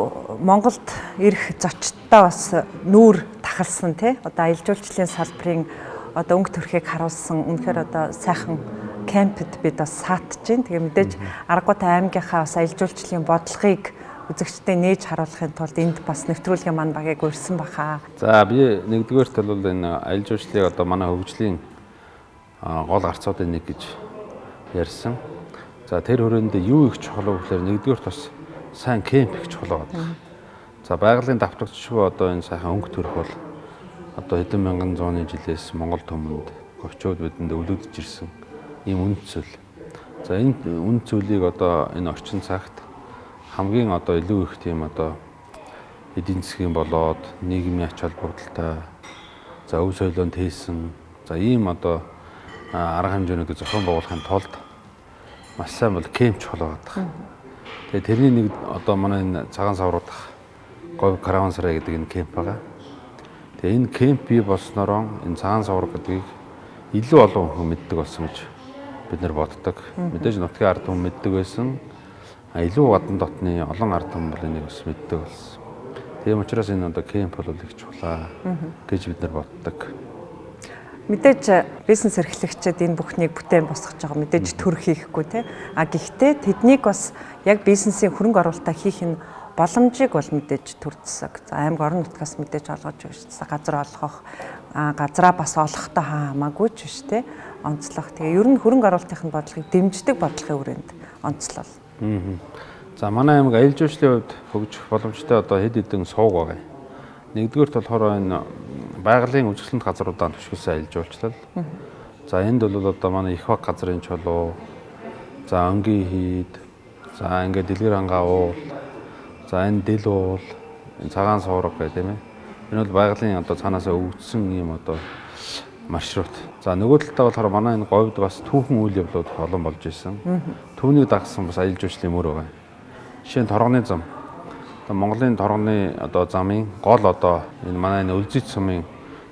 Монголд ирэх зочдтой бас нүүр тахалсан, тий? Одоо аялал жуулчлалын салбарын одоо өнгө төрхийг харуулсан үнэхээр одоо сайхан кемпд бид бас саатж байна. Тэгээ мэдээж Аргутай аймгийнхаа бас аялал жуулчлалын бодлогыг үзэгчдэд нээж харуулахын тулд энд бас нэвтрүүлгийн маань багийг урьсан баха.
За би нэгдүгээрт бол энэ аялал жуулчлалыг одоо манай хөгжлийн гол гарцуудын нэг гэж ярьсан. За тэр хүрээнд юу их чухал вэ гэхээр нэгдүгээрт бас сайн кемп их чухал байна. За байгалийн давтагдшгүй одоо энэ сайхан өнгө төрх бол одоо хэдэн мянган зууны жилээс Монгол түмэнд говьчууд бидэнд өвлөгдөж ирсэн ийм үнд зүйл. За энэ үнд зүйлийг одоо энэ орчин цагт хамгийн одоо илүү их тийм одоо эдийн засгийн болоод нийгмийн ач холбогдолтой, за өв соёлоон тээсэн, за ийм одоо арга хэмжээнүүдийг зохион байгуулахын тулд маш сайн бол кемп чухал байгаа. Тэгээ тэрний нэг одоо манай энэ Цагаан савруу дахь Говь Караван-сарай гэдэг энэ кемп байгаа. Тэгээ энэ кемп бий болсноороо энэ Цагаан савар гэдгийг илүү олон хүн мэддэг болсон гэж бид нар боддог. Мэдээж нутгийн ард түмэн мэддэг байсан. Илүү гадна дотны олон ард түмэн бол энийг бас мэддэг болсон. Тийм учраас энэ одоо кемп бол их чухлаа гэж бид нар боддог.
Мэдээж бизнес эрхлэгчид энэ бүхнийг бүтээн босгож байгаа, мэдээж төр хийхгүй те. А гэхдээ тэднийг бас яг бизнесийн хөрөнгө оруулалтаа хийх нь боломжийг бол мэдээж төр засаг. За аймаг орон нутгаас мэдээж олгож өгсөн. Газар олгох, газраа бас олохдоо хамаагүй ч биш те. Онцлох. Тэгээ ер нь хөрөнгө оруулалтын бодлогыг дэмждэг бодлогын хүрээнд онцлол.
За манай аймаг аялал жуулчлалын хувьд хөгжих боломжтой одоо хэд хэдэн сувг байгаа юм. Нэгдүгээрт болохоор энэ байгалийн үзэсгэлэнт газруудаа түшгэлсэн аялал жуулчлал. За энд бол одоо манай их баг газрын чулуу, за өнгийн хийд, за ингээд дэлгэр хангаа уул, за энэ дэл уул, энэ цагаан суурга гэх тийм ээ. Энэ бол байгалийн одоо цаанаасаа өвдсөн ийм одоо маршрут. За нөгөө талдаа болохоор манай энэ говьд бас түүхэн үйл явдлууд олон болж исэн. Түүнийг дагсан бас аялал жуулчлалын мөр байгаа. Жишээ нь торгоны зам. Одоо Монголын торгоны одоо замын гол одоо энэ манай энэ Өлзийт сумын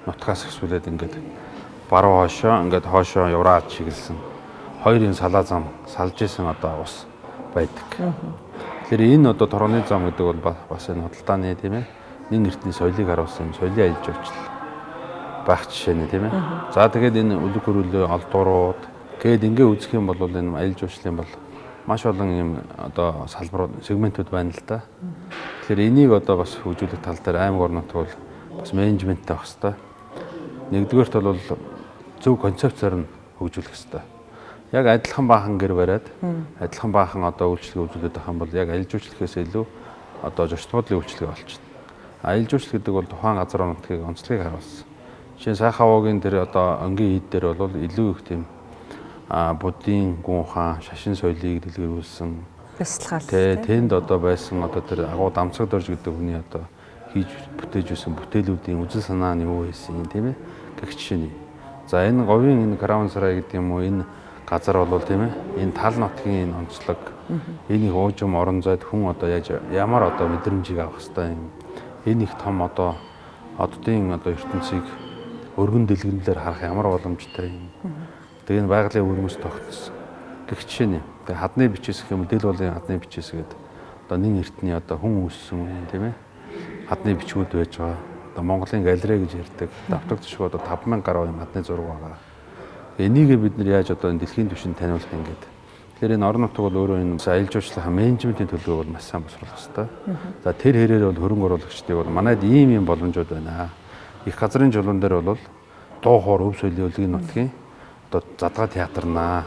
нутгаас эхлүүлээд ингээд баруун хойшоо ингээд хойшоо Евраз чиглэсэн хоёрын салаа зам салж исэн одоо ус байдаг. Тэгэхээр энэ одоо торгоны зам гэдэг бол бас энэ худалдааны тийм ээ нэн эртний соёлыг харуулсан соёлын аялал жуулчлал байх жишээ нэ тийм ээ. За тэгээд энэ үлэг хөрөлөө олдуурууд гээд ингээ үзэх юм бол энэ аялал жуулчлалын бол маш олон юм одоо салбарууд сегментүүд байна л да. Тэгэхээр энийг одоо бас хөгжүүлэх тал дээр аймаг орон нутг бол бас менежменттэй байх хэвээр. Нэгдүгээрт бол зөв концепцээр нь хөгжүүлэх хэвээр. Яг адилхан баахан гэр бариад адилхан баахан одоо үйлчлэгээ үзүүлээд байх юм бол яг аялал жуулчлалээс илүү одоо зочдлын үйлчлэгээ болчихно. Аялал жуулчлал гэдэг бол тухайн газар нутгийг онцлогийг харуулсан. Жишээ нь сайхан овоогийн тэр одоо өнгийн хийд дээр бол илүү их тийм буддийн гүн ухаан, шашин соёлыг дэлгэрүүлсэн
бясалгал.
Тэнд одоо байсан одоо тэр агуу дамцаг дорж гэдэг хүний одоо хийж бүтээж байсан бүтээлүүдийн үзэл санаа нь юу байсан тийм ээ гэх жишээний. За энэ говийн энэ Караван-сарай гэдэг юм уу энэ газар бол тийм ээ энэ тал нутгийн энэ онцлог энэ их уужим орон зайд хүн одоо яаж ямар одоо мэдрэмжийг авах хэвээр юм. Энэ их том одоо оддын одоо ертөнцийг өргөн дэлгэнлэр харах ямар боломжтой юм. Тэгээ энэ байгалийн өвөрмөс тогтсон гэх жишээний. Тэгээ хадны бичээс гэх юм дэл болын хадны бичээс гэдэг Одоо нин эртний одоо хүн үүссэн тийм ээ. Хадны бичгүүд байж байгаа. Одоо Монголын галерей гэж ярьдаг. Давтагдшгүй одоо 5000 гаруй юм хадны зураг байгаа. Энийг бид нар яаж одоо энэ дэлхийн түвшинд таниулах юм гэдэг. Тэгэхээр энэ орон нутаг бол өөрөө энэ аялал жуулчлалын менежментийн төлөвлөгөөг бол маш сайн босруулах хэрэгтэй. За тэр хэрээр бол хөрөнгө оруулагчдыг бол манайд ийм ийм боломжууд байна. Их газрын чулуун дээр бол дуу хоор өв соёлын өлгийн нутгийн одоо задгаа театрнаа.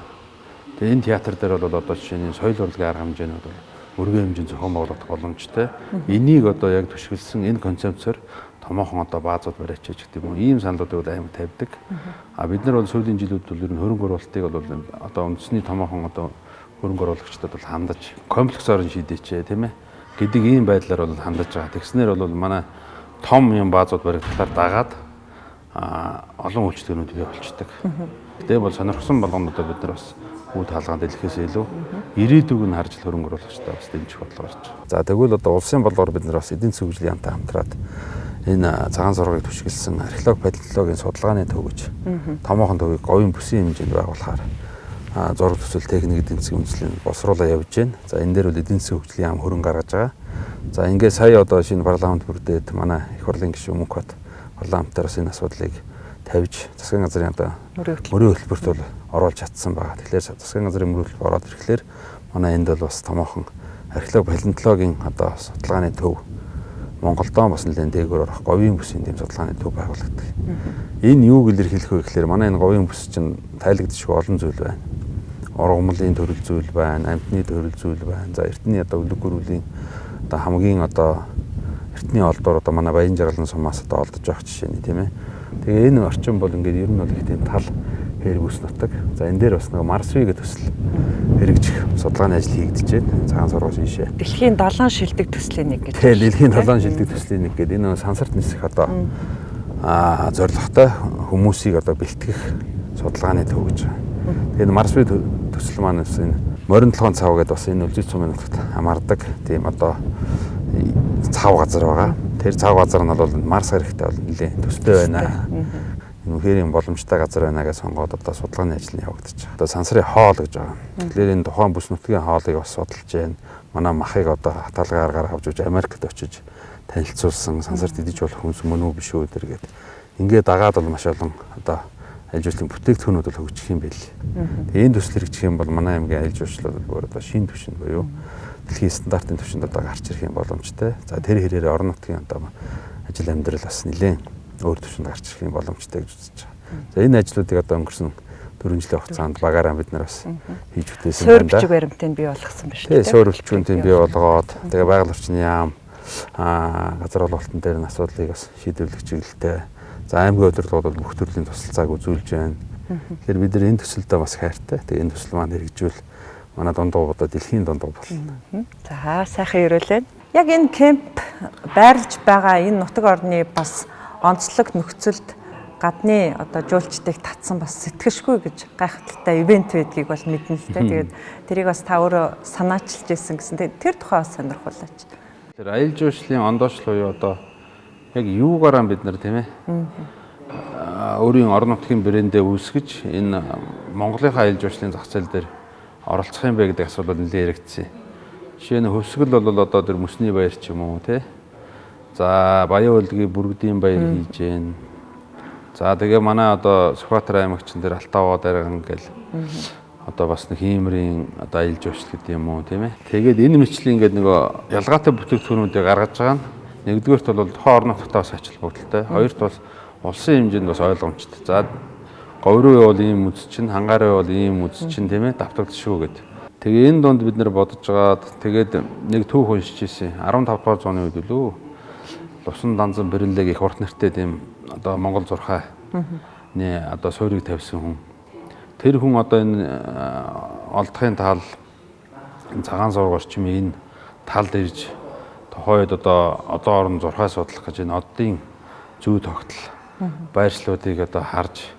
Тэгээ энэ театр дээр бол одоо жишээ нь соёл урлагийн арга хэмжээнүүд бол өргөн хэмжээнд зохион байгуулах боломжтой. Энийг одоо яг түшгэлсэн энэ концепцээр томоохон одоо баазууд бариач гэдэг юм уу ийм саналуудыг бол аймаг тавьдаг. А бид нар бол сүүлийн жилүүд бол ер нь хөрөнгө оруулалтыг бол одоо үндэсний томоохон одоо хөрөнгө оруулагчдад бол хандаж комплексоор нь шийдээч тийм ээ гэдэг ийм байдлаар бол хандаж байгаа. Тэгснээр бол манай том юм баазууд баригдлаар дагаад олон үйлчлэгнүүд бий болчдөг. Тэгээ бол сонирхсан болгонд одоо бид нар бас үе таалгаанд дэлхээс илүү ирээдүг нь харж хөрөнгө оруулагчдаа бас дэмжих бодлого гарч байгаа. За тэгвэл одоо улсын бодлогоор бид нар бас эдийн засгийн хөгжлийн яамтай хамтраад энэ цагаан зургийг түшгэлсэн археологи палеонтологийн судалгааны төв гэж томоохон төвийг говийн бүсийн хэмжээнд байгуулахаар зураг төсөл техник эдийн засгийн үндэслэл боловсруулаа явж байна. За энэ дээр бол эдийн засгийн хөгжлийн яам хөрөнгө гаргаж байгаа. За ингээд сая одоо шинэ парламент бүрдээд манай их хурлын гишүүн Мөнхбат парламентаар бас энэ асуудлыг тавьж засгийн газрын одоо мөрийн хөтөлбөрт бол оруулж чадсан байгаа. Тэгэхээр засгийн газрын мөрийн хөтөлбөр ороод ирэхлээр манай энд бол бас томоохон археологи палеонтологийн одоо судалгааны төв Монголдоо бас нэлээд дээгүүр орох говийн бүсийн дэм судалгааны төв байгуулагддаг. Энэ юуг илэрхийлэх вэ гэхээр манай энэ говийн бүс чинь тайлагдчихгүй олон зүйл байна. Ургамлын төрөл зүйл байна, амьтны төрөл зүйл байна. За эртний одоо өлөг гөрүүлийн одоо хамгийн одоо эртний олдоор одоо манай Баян жаргалан сумаас одоо олдож байгаа жишээ нь тийм ээ. Тэгээ энэ орчин бол ингээд ер нь бол их тийм тал хээр бүс нутаг. За энэ дээр бас нэг Марсви гэх төсөл хэрэгжих судалгааны ажил хийгдэж байна. Цагаан сургууль ийшээ.
Дэлхийн долоон шилдэг төслийн нэг гэж.
Тийм, дэлхийн долоон шилдэг төслийн нэг гэдэг энэ сансарт нисэх одоо зорилготой хүмүүсийг одоо бэлтгэх судалгааны төв гэж байна. Тэгээ энэ Марсви төсөл маань бас энэ морин толгойн цав гэдэг бас энэ Өлзий цумын нутагт хамаардаг тийм одоо цав газар байгаа. Тэр цав газар нь бол Марс хэрэгтэй бол нэлээд төстэй байна. Үнэхээр юм боломжтой газар байна гэж сонгоод одоо судалгааны ажил нь явагдаж байгаа. Одоо сансрын хоол гэж байгаа. Тэгэхээр энэ тухайн бүс нутгийн хоолыг бас судалж байна. Манай махыг одоо хатаалгын аргаар авч үж Америкт очиж танилцуулсан сансарт идэж болох хүнс мөн үү биш үү гэдэг. Ингээд дагаад бол маш олон одоо аялал жуулчлалын бүтээгдэхүүнүүд бол хөгжих юм байл. Тэгээ энэ төсөл хэрэгжих юм бол манай аймгийн аялал жуулчлал бол одоо шинэ түвшинд буюу дэлхийн стандартын түвшинд одоо гарч ирэх юм боломжтой. За тэр хэрээр орон нутгийн одоо ажил амьдрал бас нэлээд өөр түвшинд гарч ирэх юм боломжтой гэж үзэж байгаа. За энэ ажлуудыг одоо өнгөрсөн 4 жилийн хугацаанд багаараа бид нар бас хийж бүтээсэн
байна. Суурь бичиг баримтыг бий болгосон ба шүү дээ.
Тийм, суурь бичгүүнтийг бий болгоод тэгээ байгаль орчны яам газар олголтын дээр нь асуудлыг бас шийдвэрлэх чиглэлтэй. За аймгийн удирдлага бол бүх төрлийн тусалцааг үзүүлж байна. Тэгэхээр бид нар энэ төсөлдөө бас хайртай. Тэгээ энэ төсөл маань хэрэгжүүл манай дундууг одоо дэлхийн дундууг болно.
За сайхан ерөөлөө. Яг энэ кемп байрлаж байгаа энэ нутаг орны бас онцлог нөхцөлд гадны одоо жуулчдыг татсан бас сэтгэшгүй гэж гайхалтай ивент байдгийг бол мэднэ л дээ. Тэгээд тэрийг бас та өөрөө санаачилж ирсэн гэсэн. Тэгээд тэр тухай бас сонирхуулаач.
Тэр аялал жуулчлалын ондоочлол буюу одоо яг юугаараа бид нар тийм өөрийн орон нутгийн брэндээ үүсгэж энэ Монголынхаа аялал жуулчлалын зах зээл дээр оролцох юм бэ гэдэг асуудал нэлээд яригдсан. Жишээ нь хөвсгөл бол одоо тэр мөсний баяр ч юм уу тий. За Баян улгийн бүргэдийн баяр хийж гэн. За тэгээ манай одоо Сүхбаатар аймагч тэр Алтааваа дарган гэл одоо бас нэг хиймрийн одоо аялал жуулчлал гэдэг юм уу тийм ээ. Тэгээд энэ мэтчлийн ингээд нөгөө ялгаатай бүтээгдэхүүнүүдийг гаргаж байгаа нь нэгдүгээрт бол тухайн орон нутгтаа бас ач холбогдолтой. Хоёрт бас улсын хэмжээнд бас ойлгомжтой. За говь руу явбал ийм үз чинь, хангаар явбал ийм үз чинь тийм ээ давтагдчихгүй гэдэг. Тэгээ энэ дунд бид нэр бодож байгаад тэгээд нэг түүх уншиж ирсэн. 15 дугаар зууны үед үлээ. Лусан данзан бэрэнлэг их урт нэртэй тийм одоо Монгол зурхай нэ одоо суурийг тавьсан хүн. Тэр хүн одоо энэ олдохын тал цагаан зураг орчим энэ талд ирж тухайн үед одоо орон зурхай судлах гэж энэ оддын зүй тогтол байршлуудыг одоо харж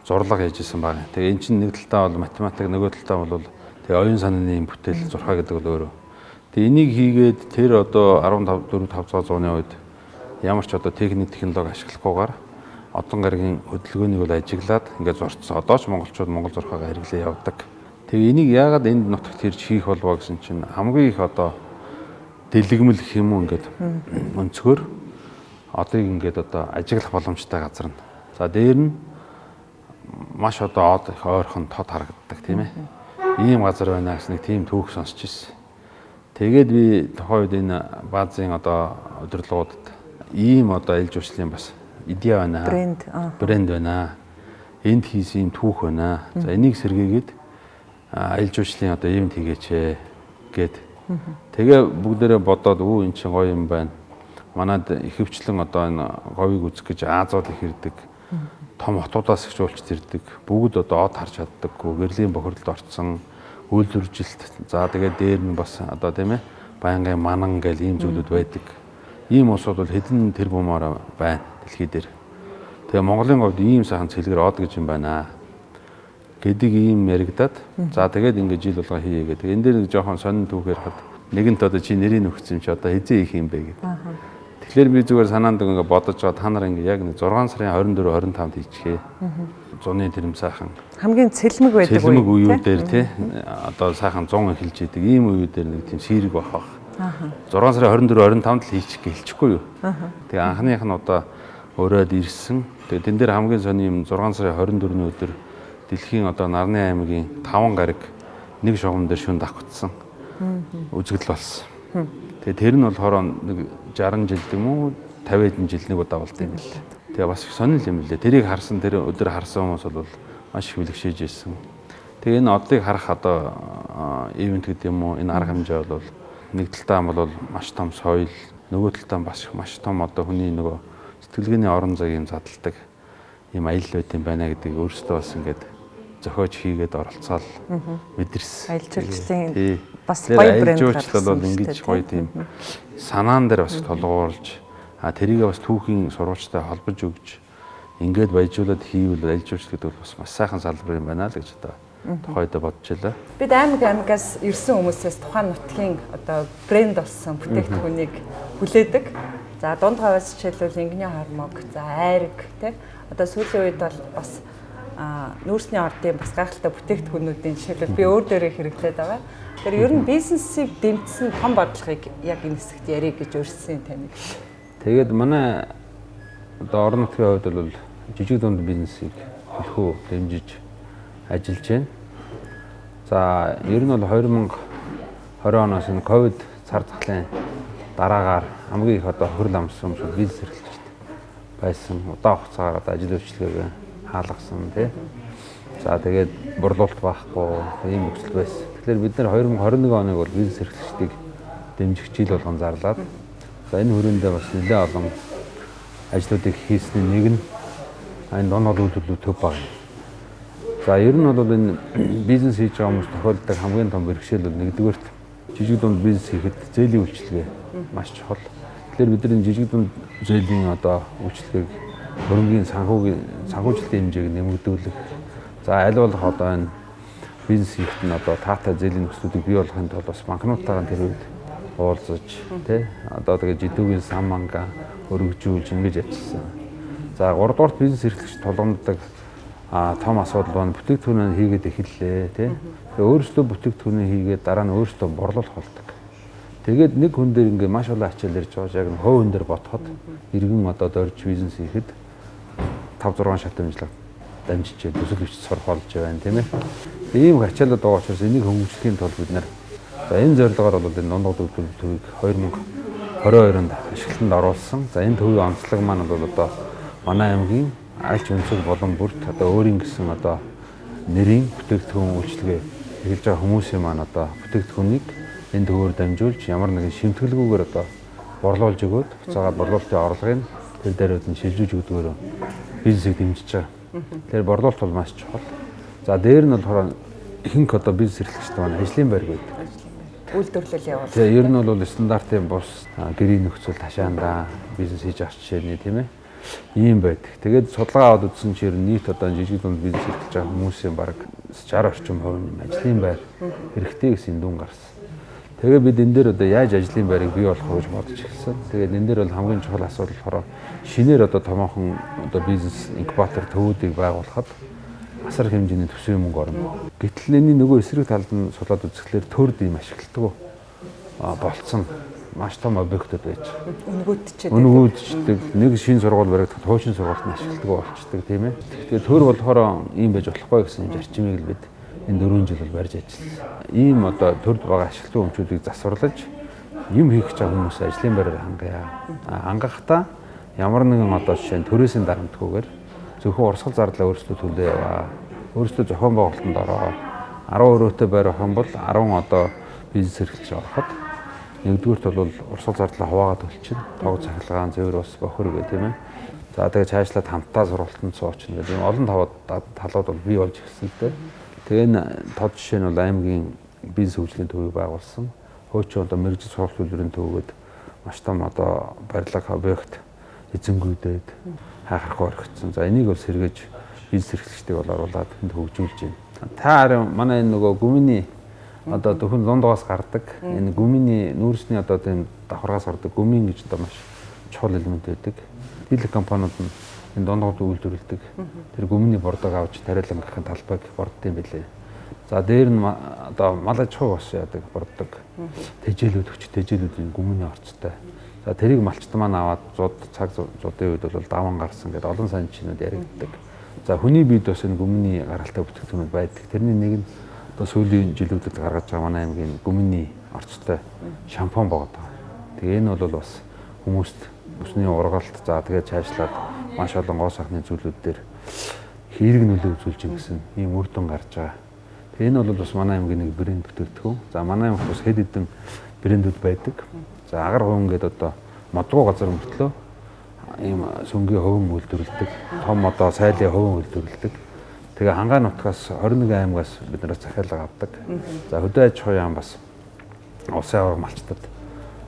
зурлага хийж исэн байна. Тэгээ эн чинь нэг талдаа бол математик, нөгөө талдаа бол тэгээ оюун санааны бүтээл зурхай гэдэг бол өөрөө. Тэгээ энийг хийгээд тэр одоо 15 4 5 зууны үед ямар ч одоо техник технологи ашиглахгүйгээр одон гарагийн хөдөлгөөнийг бол ажиглаад ингээд зурцсан. Одоо ч монголчууд монгол зурхайгаа хэрэглээ явдаг. Тэгээ энийг яагаад энд нутагт ирж хийх болов гэсэн чинь хамгийн их одоо дэлгэмэл гэх юм уу ингээд өнцгөр одыг ингээд одоо ажиглах боломжтой газар нь. За дээр нь маш одоо од их ойрхон тод харагддаг тийм ээ. Ийм газар байна гэсэн нэг тийм түүх сонсч ирсэн. Тэгээд би тухайн үед энэ баазын одоо удирдлагуудад ийм одоо аялал жуулчлалын бас идея байна. Брэнд байна. Энд хийсэн ийм түүх байна. За энийг сэргээгээд аялал жуулчлалын одоо ивент хийгээч гээд. Тэгээ бүгдээрээ бодоод эн чинь гоё юм байна. Манад ихэвчлэн одоо энэ говийг үзэх гэж Азууд их ирдэг. Том хотуудаас их жуулчд ирдэг. Бүгд одоо од харж чаддаггүй. Гэрлийн бохирдолд орцсон, үйлдвэржилт. За тэгээд дээр нь бас одоо тийм ээ байнгын манан гэл ийм зүйлүүд байдаг. Ийм улсууд бол хэдэн тэрбумаар байна дэлхий дээр. Тэгээ Монголын говьд ийм сайхан цэлгэр од гэж юм байна гэдэг ийм яригадад. За тэгээд ингээд жил болгоо хийе гэдэг. Энэ дээр нэг жоохон сонин түүх ярихад нэгэнт одоо чи нэрийг өгсөн юм чи одоо хэзээ хийх юм бэ гэдэг. Тэгэхээр би зүгээр санаанд ингээд бодож байгаа та нар ингээд яг нэг 6 сарын 24 25-нд хийчихээ. Зуны тэрэм сайхан
хамгийн цэлмэг байдаг үе.
Цэлмэг үеүүдээр тий одоо сайхан 100 эхэлж идэг ийм үеүүдээр нэг тийм сэрэг байх бах. 6 сарын 24 25-нд л хийчих гэлчихгүй юу. Тэгээ анхных нь одоо өрөөд ирсэн. Тэгээ тэн дээр хамгийн сони юм 6 сарын 24-ний өдөр дэлхийн одоо Нарны аймгийн 5 гариг нэг шугам дээр шүн давхцсан. Үзэгдэл болсон. Тэгээ тэр нь болохоор нэг 60 жил юм уу 50 хэдэн жил нэг удаа болд юм л. Тэгээ бас их сонин юм лээ. Тэрийг харсан тэр өдөр харсан хүмүүс бол маш их бэлгшээж ирсэн. Тэгээ энэ одыг харах одоо ивент гэдэг юм уу энэ арга хэмжээ бол нэг талдаа бол маш том соёл, нөгөө талдаа бас маш том одоо хүний нөгөө сэтгэлгээний орон зайг юм задалдаг юм аялал байт юм байна гэдгийг өөрсдөө бас ингээд зохиож хийгээд оролцоол мэдэрсэн.
Аялал жуулчлалын бас гоё брэнд
гаргасан. Бол ингэж гоё тийм санаан дээр бас тулгуурлаж тэрийг бас түүхийн сурвалжтай холбож өгч ингээд баяжуулаад хийвэл аялал жуулчлал гэдэг бол бас маш сайхан салбар юм байна л гэж одоо тухайдаа бодож байлаа.
Бид аймагаас ирсэн хүмүүсээс тухайн нутгийн одоо брэнд болсон бүтээгдэхүүнийг хүлээдэг. За дунд говьос жишээлбэл ингэний хормог, за айраг тий. Одоо сүүлийн үед бол бас нүүрсний ордын бас гайхалтай бүтээгдэхүүнүүдийн жишээлбэл би өөр дээрээ хэрэглээд байгаа. Тэгэхээр ер нь бизнесийг дэмжсэн том бодлогыг яг энэ хэсэгт ярих гэж урьсан таныг.
Тэгээд манай одоо орон нутгийн хувьд бол жижиг дунд бизнесийг төлхөө дэмжиж ажиллаж байна. За ер нь бол 2020 оноос энэ ковид цар тахлын дараагаар хамгийн их одоо хөрөл амссан хүмүүс бизнес эрхлэгчд байсан. Удаан хугацаагаар одоо ажил үйлчилгээг хаалгасан тий. За тэгээд борлуулалт байхгүй ийм нөхцөл байсан. Тэгэхээр бид нар 2021 оныг бол бизнес эрхлэгчдийг дэмжих жил болгон зарлаад за энэ хүрээндээ бас нэлээд олон ажлуудыг хийсний нэг нь энэ дунд үйлдвэрлэл төв баг. За ер нь бол энэ бизнес хийж байгаа хүмүүс тохиолддог хамгийн том бэрхшээл бол нэгдүгээрт жижиг дунд бизнес хийхэд зээлийн үйлчилгээ маш чухал. Тэгэхээр бид нар жижиг дунд зээлийн одоо үйлчилгээг хөрөнгийн санхүүжилтийн хэмжээг нэмэгдүүлэх. За аль болох одоо энэ бизнес хийхэд нь одоо таатай зээлийн нөхцлүүдийг бий болгохын тулд бас банкнуудтайгаа тэр үед уулзаж тий одоо тэгээ жидүүгийн сан манга өргөжүүлж ингэж ажилласан. За 3 дугаарт бизнес эрхлэгч тулгамддаг том асуудал байна. Бүтээгдэхүүнээ хийгээд эхэллээ тий. Тэгээ өөрсдөө бүтээгдэхүүнээ хийгээд дараа нь өөрсдөө борлуулах болдог. Тэгээд нэг хүн дээр ингээ маш олон ачаал ирж байгаа. Яг нь хувь хүн дээр ботход иргэн одоо дорж бизнес хийхэд 5 6 шат дамжлага дамжиж төсөл хүч сурах болж байна тийм ээ. Ийм ачаалал байгаа учраас энийг хөнгөвчлөхийн тулд бид нар за энэ зорилгоор бол энэ дунд үйлдвэрлэл төвийг 2022 онд ашиглалтанд оруулсан. За энэ төвийн онцлог маань бол одоо манай аймгийн альч өнцөг болон бүрт одоо өөрийн гэсэн одоо нэрийн бүтээгдэхүүн үйлчилгээ эхэлж байгаа хүмүүсийн маань одоо бүтээгдэхүүнийг энэ төвөөр дамжуулж ямар нэгэн шимтгэлгүйгээр одоо борлуулж өгөөд буцаагаад борлуулалтын орлогыг тэр дээрүүд нь шилжүүлж өгдөгөөр бизнесийг дэмжиж байгаа. Тэгэхээр борлуулалт бол маш чухал. За дээр нь болохоор ихэнх одоо бизнес эрхлэгчид маань ажлын байр байдаг.
Үйлдвэрлэл явуулах.
Тэгээ ер нь бол стандартын бус гэрийн нөхцөл ташаандаа бизнес хийж авах жишээний тийм ээ. Ийм байдаг. Тэгээд судалгаа аваад үзсэн чинь ер нь нийт одоо жижиг дунд бизнес эрхлэж байгаа хүмүүсийн бараг 60 орчим хувь нь ажлын байр хэрэгтэй гэсэн дүн гарсан. Тэгээ бид энэ дээр одоо яаж ажлын байрыг бий болгох вэ гэж бодож эхэлсэн. Тэгээд энэ дээр бол хамгийн чухал асуудал болохоор шинээр одоо томоохон одоо бизнес инкубатор төвүүдийг байгуулахад асар хэмжээний төсвийн мөнгө орно. Гэтэл энэний нөгөө эсрэг талд нь судлаад үзэхлээр төрд ийм ашигладаг болцсон. маш том объектууд байж
байгаа. Өнгөөдчихэд.
Өнгөөдчдөг. Нэг шинэ сургууль баригдахад хуучин сургуульд нь ашигладаг болчдөг, тийм ээ. Тэгэхээр төр болохоор ийм байж болохгүй гэсэн юм зарчмыг л бид энэ 4 жил бол барьж ажилласан. Ийм одоо төрд байгаа ашигладаг өмчүүдийг засварлаж юм хийх гэж байгаа хүмүүс ажлын байраар хангая. Хангахдаа ямар нэгэн одоо жишээ нь төрөөсийн дарамтгүйгээр зөвхөн урсгал зардлаа өөрсдөө төлөө яваа. Өөрсдөө зохион байгуулалтанд ороо. 10 өрөөтэй байр авах юм бол 10 одоо бизнес эрхлэгч ороход нэгдүгüрт бол урсгал зардлаа хуваагаад төлчихнө. Тог цахилгаан, цэвэр ус, бохир гэх тийм ээ. За тэгээ цаашлаад хамтдаа сургалтанд суучна гэдэг юм олон талууд бол бий болж ирсэн л дээ. Тэгээ энэ тод жишээ нь бол аймгийн бизнес хөгжлийн төвийг байгуулсан. Хуучин одоо мэргэжил сургалт үйлдвэрийн төвөд маш том одоо барилга объект эзэнгүүдээд хайхрахгүй орхигдсон. За энийг бол сэргээж бизнес эрхлэгчдийг бол оруулаад энд хөгжүүлж байна. Та харин манай энэ нөгөө гүмний одоо зөвхөн лондоос гардаг энэ гүмний нүүрсний одоо тийм давхаргаас гардаг гүмийн гэж одоо маш чухал элемент байдаг. Дийлэх компаниуд нь энэ дундгууд үйлдвэрлэдэг. Тэр гүмний бордог авч тариалан гахын талбайг бордсон билээ. За дээр нь одоо мал аж ахуй бас яадаг бордог. Тэжээлүүд өгч тэжээлүүдийн гүмний орцтой. За тэрийг малчт маань аваад зуд цаг зудын үед бол даван гарсан гэдэг олон сайн жишээнүүд яригддаг. За хүний биед бас энэ гүмний гаралтай бүтээгдэхүүнүүд байдаг. Тэрний нэг нь одоо сүүлийн жилүүдэд гаргаж байгаа манай аймгийн гүмний орцтой шампунь богод байгаа. Тэгээ энэ бол бас хүмүүст бүсний ургалт за тэгээ цаашлаад маш олон гоо сайхны зүйлүүд дээр хэрэг нөлөө үзүүлж юм гэсэн ийм үр дүн гарч байгаа. Тэгээ энэ бол бас манай аймгийн нэг брэнд бүтээгдэхүүн. За манай аймагт бас хэд хэдэн брэндүүд байдаг. За агар хувин гэдэг одоо модгуу газар мөртлөө ийм сүнгийн хувин үйлдвэрлэдэг. Том одоо сайлын хувин үйлдвэрлэдэг. Тэгээ хангаа нутгаас 21 аймагаас бид нараас захиалга авдаг. За хөдөө аж ахуйн яам бас улсын аварга малчтад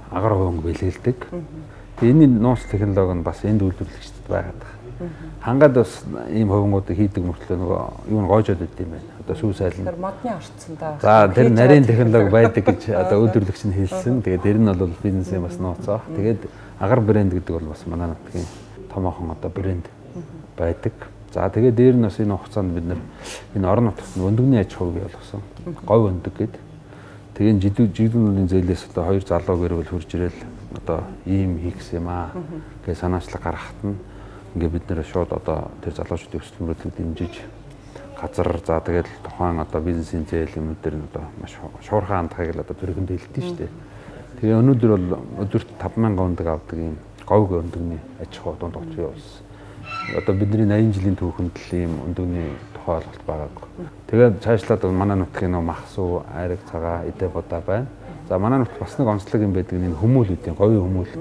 агар хувин бэлгэлдэг. Тэгээ энэ нууц технологи нь бас энд үйлдвэрлэгчдэд байгаад байгаа. Хангад бас ийм хувингуудыг хийдэг мөртлөө нөгөө юу нь гоожод өгд юм байна. Одоо сүү сайл нь.
Тэр модны орцсондоо.
За тэр нарийн технологи байдаг гэж одоо үйлдвэрлэгч нь хэлсэн. Тэгээд тэр нь бол бизнесийн бас нууц аа. Тэгээд агар брэнд гэдэг бол бас манай нутгийн томоохон одоо брэнд байдаг. За тэгээд дээр нь бас энэ хугацаанд бид нар энэ орон нутагт өндөгний аж ахуйг бий болгосон. Говь өндөг гээд. Тэгээд жигдүүнүүдийн зээлээс одоо хоёр залуу гэр бүл хурж ирэл одоо ийм хийх гэсэн юм аа гэж санаачлаг гаргахад нь ингээ бид нэр шууд одоо тэр залуучуудын өсөлт мөрөдлөг дэмжиж газар за тэгээд тухайн одоо бизнесийн зээл юмуд дээр нь одоо маш шуурхай хандахыг л одоо төрөнд хэлдэг шүү дээ. Тэгээ өнөөдөр бол өдөрт 5000 өндөг авдаг ийм говь өндөгний аж ахуй дунд гоц бий болсон. Одоо бидний 80 жилийн түүхэнд л ийм өндөгний тухай ойлголт байгаагүй. Тэгээд цаашлаад манай нутгийн нөө мах сүү, айраг цагаа, идэ будаа байна. За манай нутг бас нэг онцлог юм байдаг нь хүмүүл үүдийн говийн хүмүүл.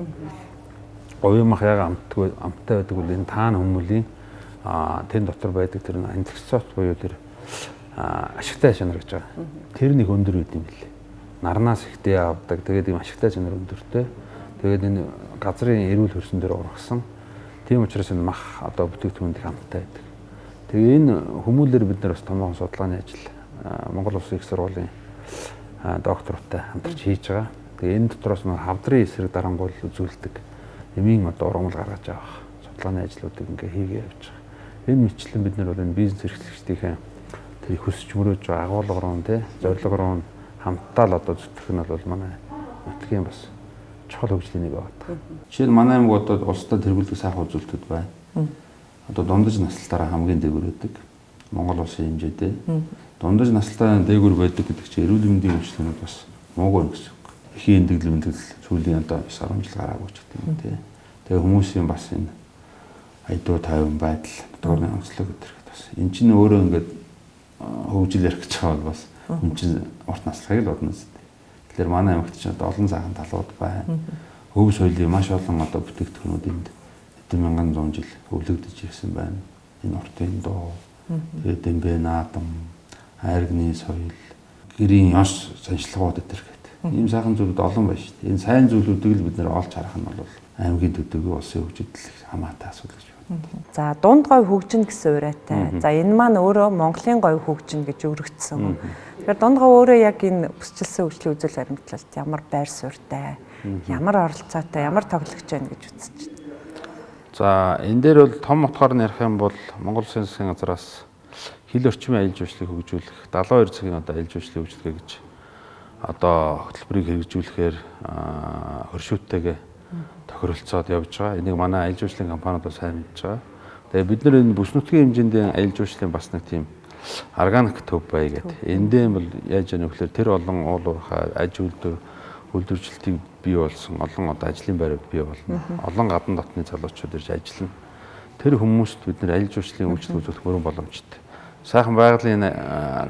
Говийн мах яг амтгүй амттай байдаг бол энэ таан хүмүүлийн тэн дотор байдаг тэр антиксот буюу тэр ашигтай чанар гэж байгаа. Тэр нэг өндөр байд юм билээ. Нарнаас ихтэй авдаг. Тэгээд ийм ашигтай чанар өндөртэй. Тэгээд энэ газрын эрүүл хөрсөн дээр ургасан. Тийм учраас энэ мах одоо бүтээгдэхүүнд их амттай байдаг. Тэгээ энэ хүмүүлээр бид нар бас томоохон судалгааны ажил Монгол Улсын их сургуулийн доктортай хамтарч хийж байгаа. Тэгээ энэ дотроос нь хавдрын эсрэг дарангуул үзүүлдэг эмийн одоо ургамал гаргаж авах судалгааны ажлуудыг ингээ хийгээ явж байгаа. Энэ мэтлэн бид нар бол энэ бизнес эрхлэгчдийнхээ тэр хүсч мөрөөж байгаа агуулга руу тий зорилго руу хамтдаа л одоо зүтгэх нь бол манай нутгийн бас чухал хөгжлийн нэг байна. Жишээ нь манай аймаг одоо улстай тэргүүлдэг сайхан үзүүлэлтүүд байна. Одоо дундаж наслалтаараа хамгийн дээгүүр байдаг. Монгол улсын хэмжээдээ дундаж наслалтаа дээгүүр байдаг гэдэг чинь эрүүл мэндийн үйлчилгээнүүд бас муугүй юм гэсэн үг. Эхийн эндэгдэл мэндэл сүүлийн одоо 9-10 жил гараагүй ч гэдэг юм тий. Тэгээ хүмүүсийн бас энэ айдуу тайван байдал, дотоорны онцлог гэдэг бас эн чинь өөрөө ингээд хөгжил ярих гэж байгаа бол бас хүн чинь урт наслахыг л бодно зү. Тэгэхээр манай аймагт ч одоо олон сайхан талууд байна. Өв соёлын маш олон одоо бүтээгдэхүүнүүд энд хэдэн мянган зуун жил өвлөгдөж ирсэн байна. Энэ уртын дуу, тэгээд дэмбэ наадам, айргны соёл, гэрийн ёс заншилгууд энэ гэдэг. Ийм сайхан зүйлүүд олон байна шүү дээ. Энэ сайн зүйлүүдийг л бид нэр олж харах нь бол аймгийн төдийгүй улсын хөгжилд хамаатай асуудал гэж байна.
За дунд говь хөгжинэ гэсэн уриатай. За энэ маань өөрөө Монголын говь хөгжинэ гэж өргөцсөн. Тэгэхээр дунд говь өөрөө яг энэ бүсчилсэн хөгжлийн үзэл баримтлалт ямар байр суурьтай, ямар оролцоотой, ямар тоглогч байна гэж үзэж байна.
За энэ дээр бол том утгаар нь ярих юм бол Монгол Улсын засгийн газраас хил орчмын аялал жуулчлалыг хөгжүүлэх 72 цагийн одоо аялал жуулчлалын хөгжүүлэх гэж одоо хөтөлбөрийг хэрэгжүүлэхээр хөршүүттэйгээ тохиролцоод явж байгаа. Энийг манай аялал жуулчлалын компаниуд бас сайн мэдж байгаа. Тэгээ бид нар энэ бүс нутгийн хэмжээнд аялал жуулчлалын бас нэг тийм органик төв бай гэдэг. Эндээ бол яаж яах вэ гэхээр тэр олон уул уурхай аж үйлдвэрчлэлтийг бий болсон олон одоо ажлын байрууд бий болно. Олон гадна дотны залуучууд ирж ажиллана. Тэр хүмүүст бид нар аялал жуулчлалын үйлчилгээ үзүүлэх бүрэн боломжтой. Сайхан байгалийн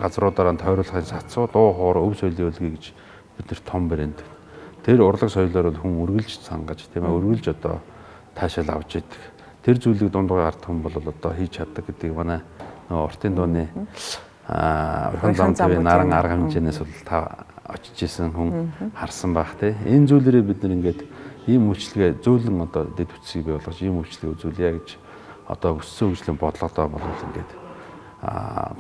газруудаараа тойруулахын сацуу, дуу хоор, өв соёлын өлгий гэж бид нар том брэнд. Тэр урлаг соёлоор бол хүн үргэлж сангаж, тийм ээ, үргэлж одоо таашаал авч идэг. Тэр зүйлийг дундуур ард түмэн бол одоо хийж чаддаг гэдгийг манай нөгөө уртын дууны Орхон зам төвийн наран арга хэмжээнээс бол та очиж исэн хүн харсан байх тий. Энэ зүйлээрээ бид нар ингээд ийм үйлчилгээ зөөлөн одоо дэд бүтцийг бий болгож ийм үйлчилгээ үзүүлье гэж одоо өссөн хөгжлийн бодлоготой бол ингээд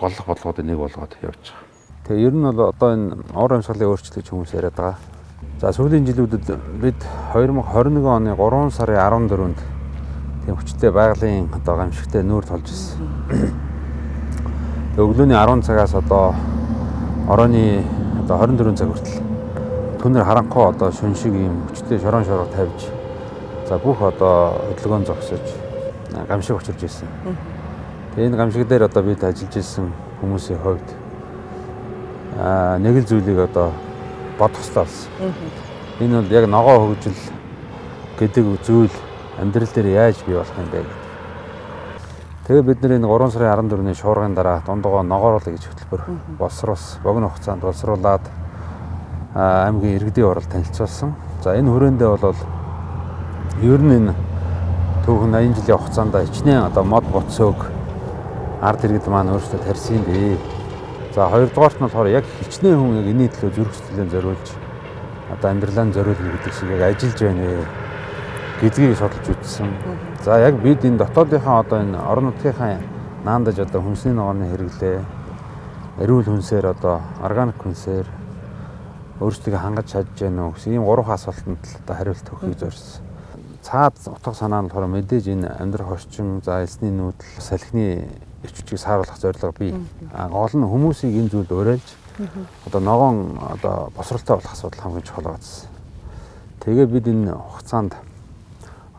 голлох бодлогоодын нэг болгоод явж байгаа. Тэгээ ер нь бол одоо энэ уур амьсгалын өөрчлөлт гэж хүмүүс яриад байгаа. За сүүлийн жилүүдэд бид 2021 оны 3 сарын 14-нд тийм хүчтэй байгалийн одоо гамшигтай нүүр тулж ирсэн. Тэгээ өглөөний 10 цагаас одоо оройн одоо 24 цаг хүртэл түнэр харанхуй одоо шүн шиг ийм хүчтэй шорон шороо тавьж за бүх одоо хөдөлгөөн зогсож гамшиг учирч ирсэн. Тэгээ энэ гамшиг дээр одоо бид ажиллаж исэн хүмүүсийн хувьд нэг л зүйлийг одоо бодох хэрэгтэй болсон. Энэ бол яг ногоо хөгжил гэдэг зүйл амьдрал дээр яаж бий болох юм бэ гэдэг. Тэгээ бид нар энэ 3 сарын 14-ний шуургын дараа дундуугаа ногооруулъя гэж хөтөлбөр боловсруулсан. Богино хугацаанд боловсруулад аймгийн иргэдийн хурал танилцуулсан. За энэ хүрээндээ бол ер нь энэ түүхэн 80 жилийн хугацаанд хичнээн одоо мод боцоог ард иргэд маань өөрсдөө тарьсан юм бэ. За хоёрдугаарт нь болохоор яг хичнээн хүн яг энэний төлөө зүрх сэтгэлээ зориулж одоо амьдралаа зориулна гэдэг шиг яг ажиллаж байна вэ гэдгийг судалж үзсэн. За яг бид энэ дотоодынхаа одоо энэ орон нутгийнхаа наандаж одоо хүнсний ногооны хэрэглээ, эрүүл хүнсээр одоо органик хүнсээр өөрсдөө хангаж чадж гэнэ үү гэсэн ийм гурван асуултанд л одоо хариулт өгөхийг зорьсон. Цаад утга санаа нь болохоор мэдээж энэ амьдрах орчин, за элсний нүүдэл, салхины эрч хүчийг сааруулах зорилго бий. Гол нь хүмүүсийг энэ зүйлд уриалж одоо ногоон одоо босролтой болох асуудал хамгийн чухал байсан. Тэгээ бид энэ хугацаанд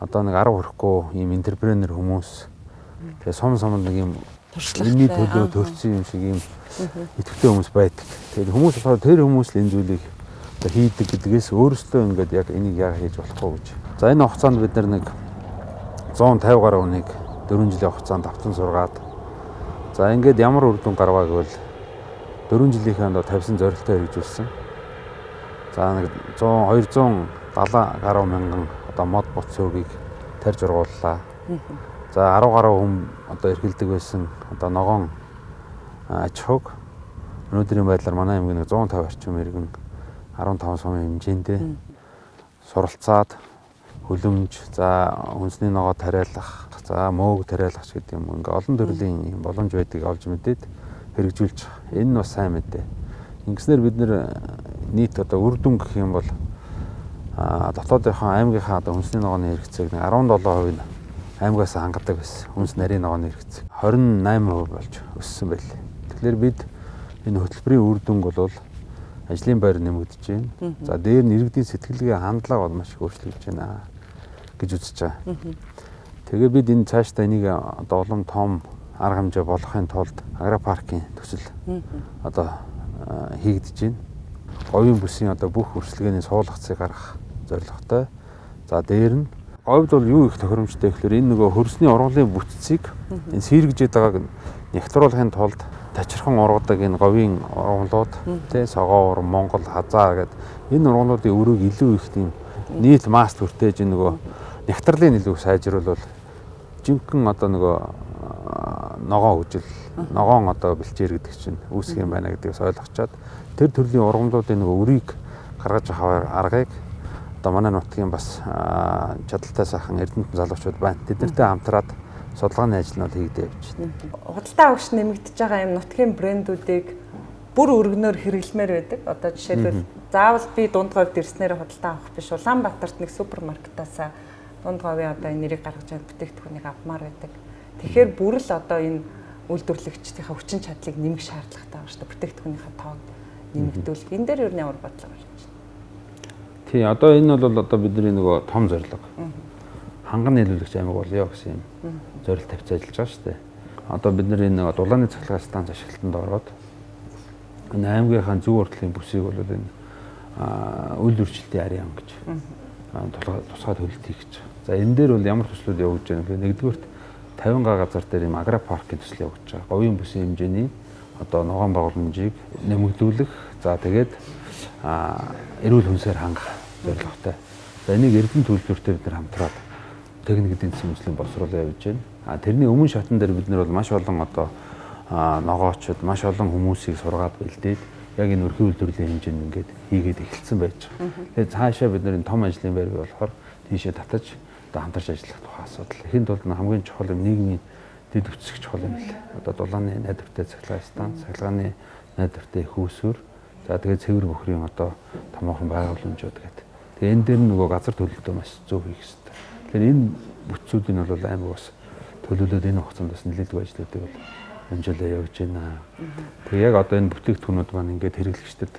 одоо нэг 10 хүрэхгүй ийм энтерпренер хүмүүс тэгээ сум сумд нэг ийм энэний төлөө төрсэн юм шиг ийм идэвхтэй хүмүүс байдаг. Тэгээд хүмүүс болохоор тэр хүмүүс л энэ зүйлийг одоо хийдэг гэдгээс өөрсдөө ингээд яг энийг яг хийж болохгүй гэж. За энэ хугацаанд бид нар нэг 150 гаруй хүнийг 4 жилийн хугацаанд автан сургаад за ингээд ямар үр дүн гарваа гэвэл 4 жилийнхээ одоо тавьсан зорилтоо хэрэгжүүлсэн. За нэг 100 270 гаруй мянган одоо мод боцоогийг тарьж ургууллаа. За 10 гаруй хүн одоо эрхэлдэг байсан одоо ногоон аж ахуйг өнөөдрийн байдлаар манай аймгийн 150 орчим иргэн 15 сумын хэмжээндээ суралцаад хөлөмж, за хүнсний ногоо тариалах, за мөөг тариалах ч гэдэг юм ингээ олон төрлийн боломж байдгийг олж мэдээд хэрэгжүүлж байгаа. Энэ нь бас сайн мэдээ. Ингэснээр бид нэр нийт одоо үр дүн гэх юм бол дотоодынхоо аймгийнхаа одоо хүнсний ногооны хэрэгцээг 17% нь аймгаас хангадаг байсан. Хүнс нарийн ногооны хэрэгцээ 28% болж өссөн байл. Тэгэхээр бид энэ хөтөлбөрийн үр дүнг бол ажлын байр нэмэгдэж байна. За дээр нь иргэдийн сэтгэлгээ хандлага бол маш их өөрчлөгдөж байна гэж үзэж байгаа. Тэгээ бид энэ цаашдаа энийг одоо улам том арга хэмжээ болгохын тулд агропаркийн төсөл одоо хийгдэж байна. Говийн бүсийн одоо бүх үрсэлгээний суулгацыг гаргах зорилготой. За дээр нь говьд бол юу их тохиромжтой гэхээр энэ нөгөө хөрсний ургамлын бүтцийг энэ сэргэжээд байгааг нягтруулахын тулд тачирхан ургадаг энэ говийн ургамлууд тий согоо урам, Монгол, хазаа гэдэг энэ ургамлуудын өрөөг илүү их тийм нийт масст хүртээж нөгөө нягтрлын илүү сайжруулвал жинхэнэ одоо нөгөө ногоон хөгжил, ногоон одоо бэлчээр гэдэг чинь үүсэх юм байна гэдгийг ойлгочоод тэр төрлийн ургамлуудын нөгөө өрийг гаргаж авах аргыг одоо манай нутгийн бас чадaltaй сайхан эрдэмтэн залуучууд байна. Тэднэртэй хамтраад судалгааны ажил нь бол хийгдээ явж байна.
Худалдаа авагч нэмэгдэж байгаа юм нутгийн брэндүүдийг бүр өргөнөөр хэрэглэмээр байдаг. Одоо жишээлбэл заавал би дунд говьд ирснээр худалдаа авах биш. Улаанбаатарт нэг супермаркетаас дунд говийн одоо энэ нэрийг гаргаж байгаа бүтээгдэхүүнийг авмаар байдаг. Тэгэхээр бүр л одоо энэ үйлдвэрлэгчдийнхээ хүчин чадлыг нэмэх шаардлагатай байна шүү дээ. Бүтээгдэхүүнийхээ тоог нэмэгдүүлэх. Энэ дээр ер нь ямар бодлого гарч байна?
Тий, одоо энэ бол одоо бидний нөгөө том зорилго. Ханган нийлүүлэгч аймаг болъё гэсэн юм зорилт тавьж ажиллаж байгаа шүү дээ. Одоо бид нар энэ дулааны цахилгаан станц ашиглалтанд ороод энэ аймгийнхаа зүүн уртлын бүсийг бол энэ үйл үржилтийн арын ам гэж тусгай төлөлт хийх гэж. За энэ дээр бол ямар төслүүд явагдаж байна гэхээр нэгдүгээрт 50 га газар дээр ийм агропаркын төсөл явагдаж байгаа. Говийн бүсийн хэмжээний одоо ногоон байгууламжийг нэмэгдүүлэх, за тэгээд эрүүл хүнсээр хангах зорилготой. За энийг эрдэм төлөвлөртэй бид нар хамтраад техник эдийн засгийн мөслийн боловсруулалт явуулж байна. Тэрний өмнө шатн дээр бид нар бол маш олон одоо ногоочд, маш олон хүмүүсийг сургаад бэлдээд яг энэ өрхий үйлдвэрлэлийн хэмжээнд ингээд хийгээд эхэлсэн байж байгаа. Тэгээд цаашаа бид нар энэ том ажлын байр бий болохоор тийшээ татаж одоо хамтарч ажиллах тухай асуудал. Эхэнд бол хамгийн чухал юм нийгмийн дэд бүтцэх чухал юм л. Одоо дулааны найдвартай цахилгаан станц, цахилгааны найдвартай их үүсвэр, за тэгээд цэвэр бөхрийн одоо томоохон байгууламжууд гэдэг. Тэгээд энэ дээр нөгөө газар төлөлтөө маш зөв хийх хэрэгтэй. Тэгэхээр энэ бүтцүүдийг нь бол аймаг бас төлөөлөөд энэ хугацаанд бас нэлээдгүй ажлуудыг бол амжуулаа явж байна. Тэгээ яг одоо энэ бүтээгдэхүүнүүд маань ингээд хэрэглэгчдэд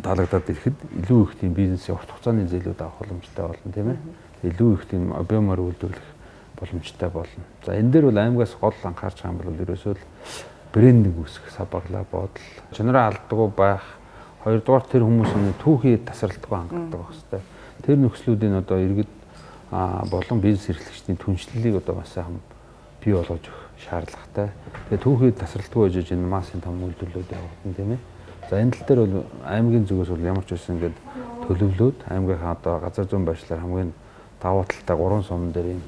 таалагдаад ирэхэд илүү их тийм бизнесийн урт хугацааны зээлүүд авах боломжтой болно, тийм ээ. Илүү их тийм объемоор үйлдвэрлэх боломжтой болно. За энэ дээр бол аймгаас гол анхаарч байгаа юм бол ерөөсөө л брендинг үүсгэх, сабаглаа бодол, чанараа алддаггүй байх. Хоёрдугаар тэр хүмүүс нь түүхий тасралтгүй хангадаг байх хэрэгтэй. Тэр нөхцлүүдийн одоо иргэд болон бизнес эрхлэгчдийн түншлэлийг одоо маш сайхан бий болгож өгөх шаардлагатай. Тэгээ түүхий тасралтгүй байж энэ массын том үйлдвэрлэлүүд явагдана, тийм ээ. За энэ тал дээр бол аймгийн зүгээс бол ямар ч байсан ингээд төлөвлөөд аймгийнхаа одоо газар зүүн байршлаар хамгийн давуу талтай 3 сум дээр энэ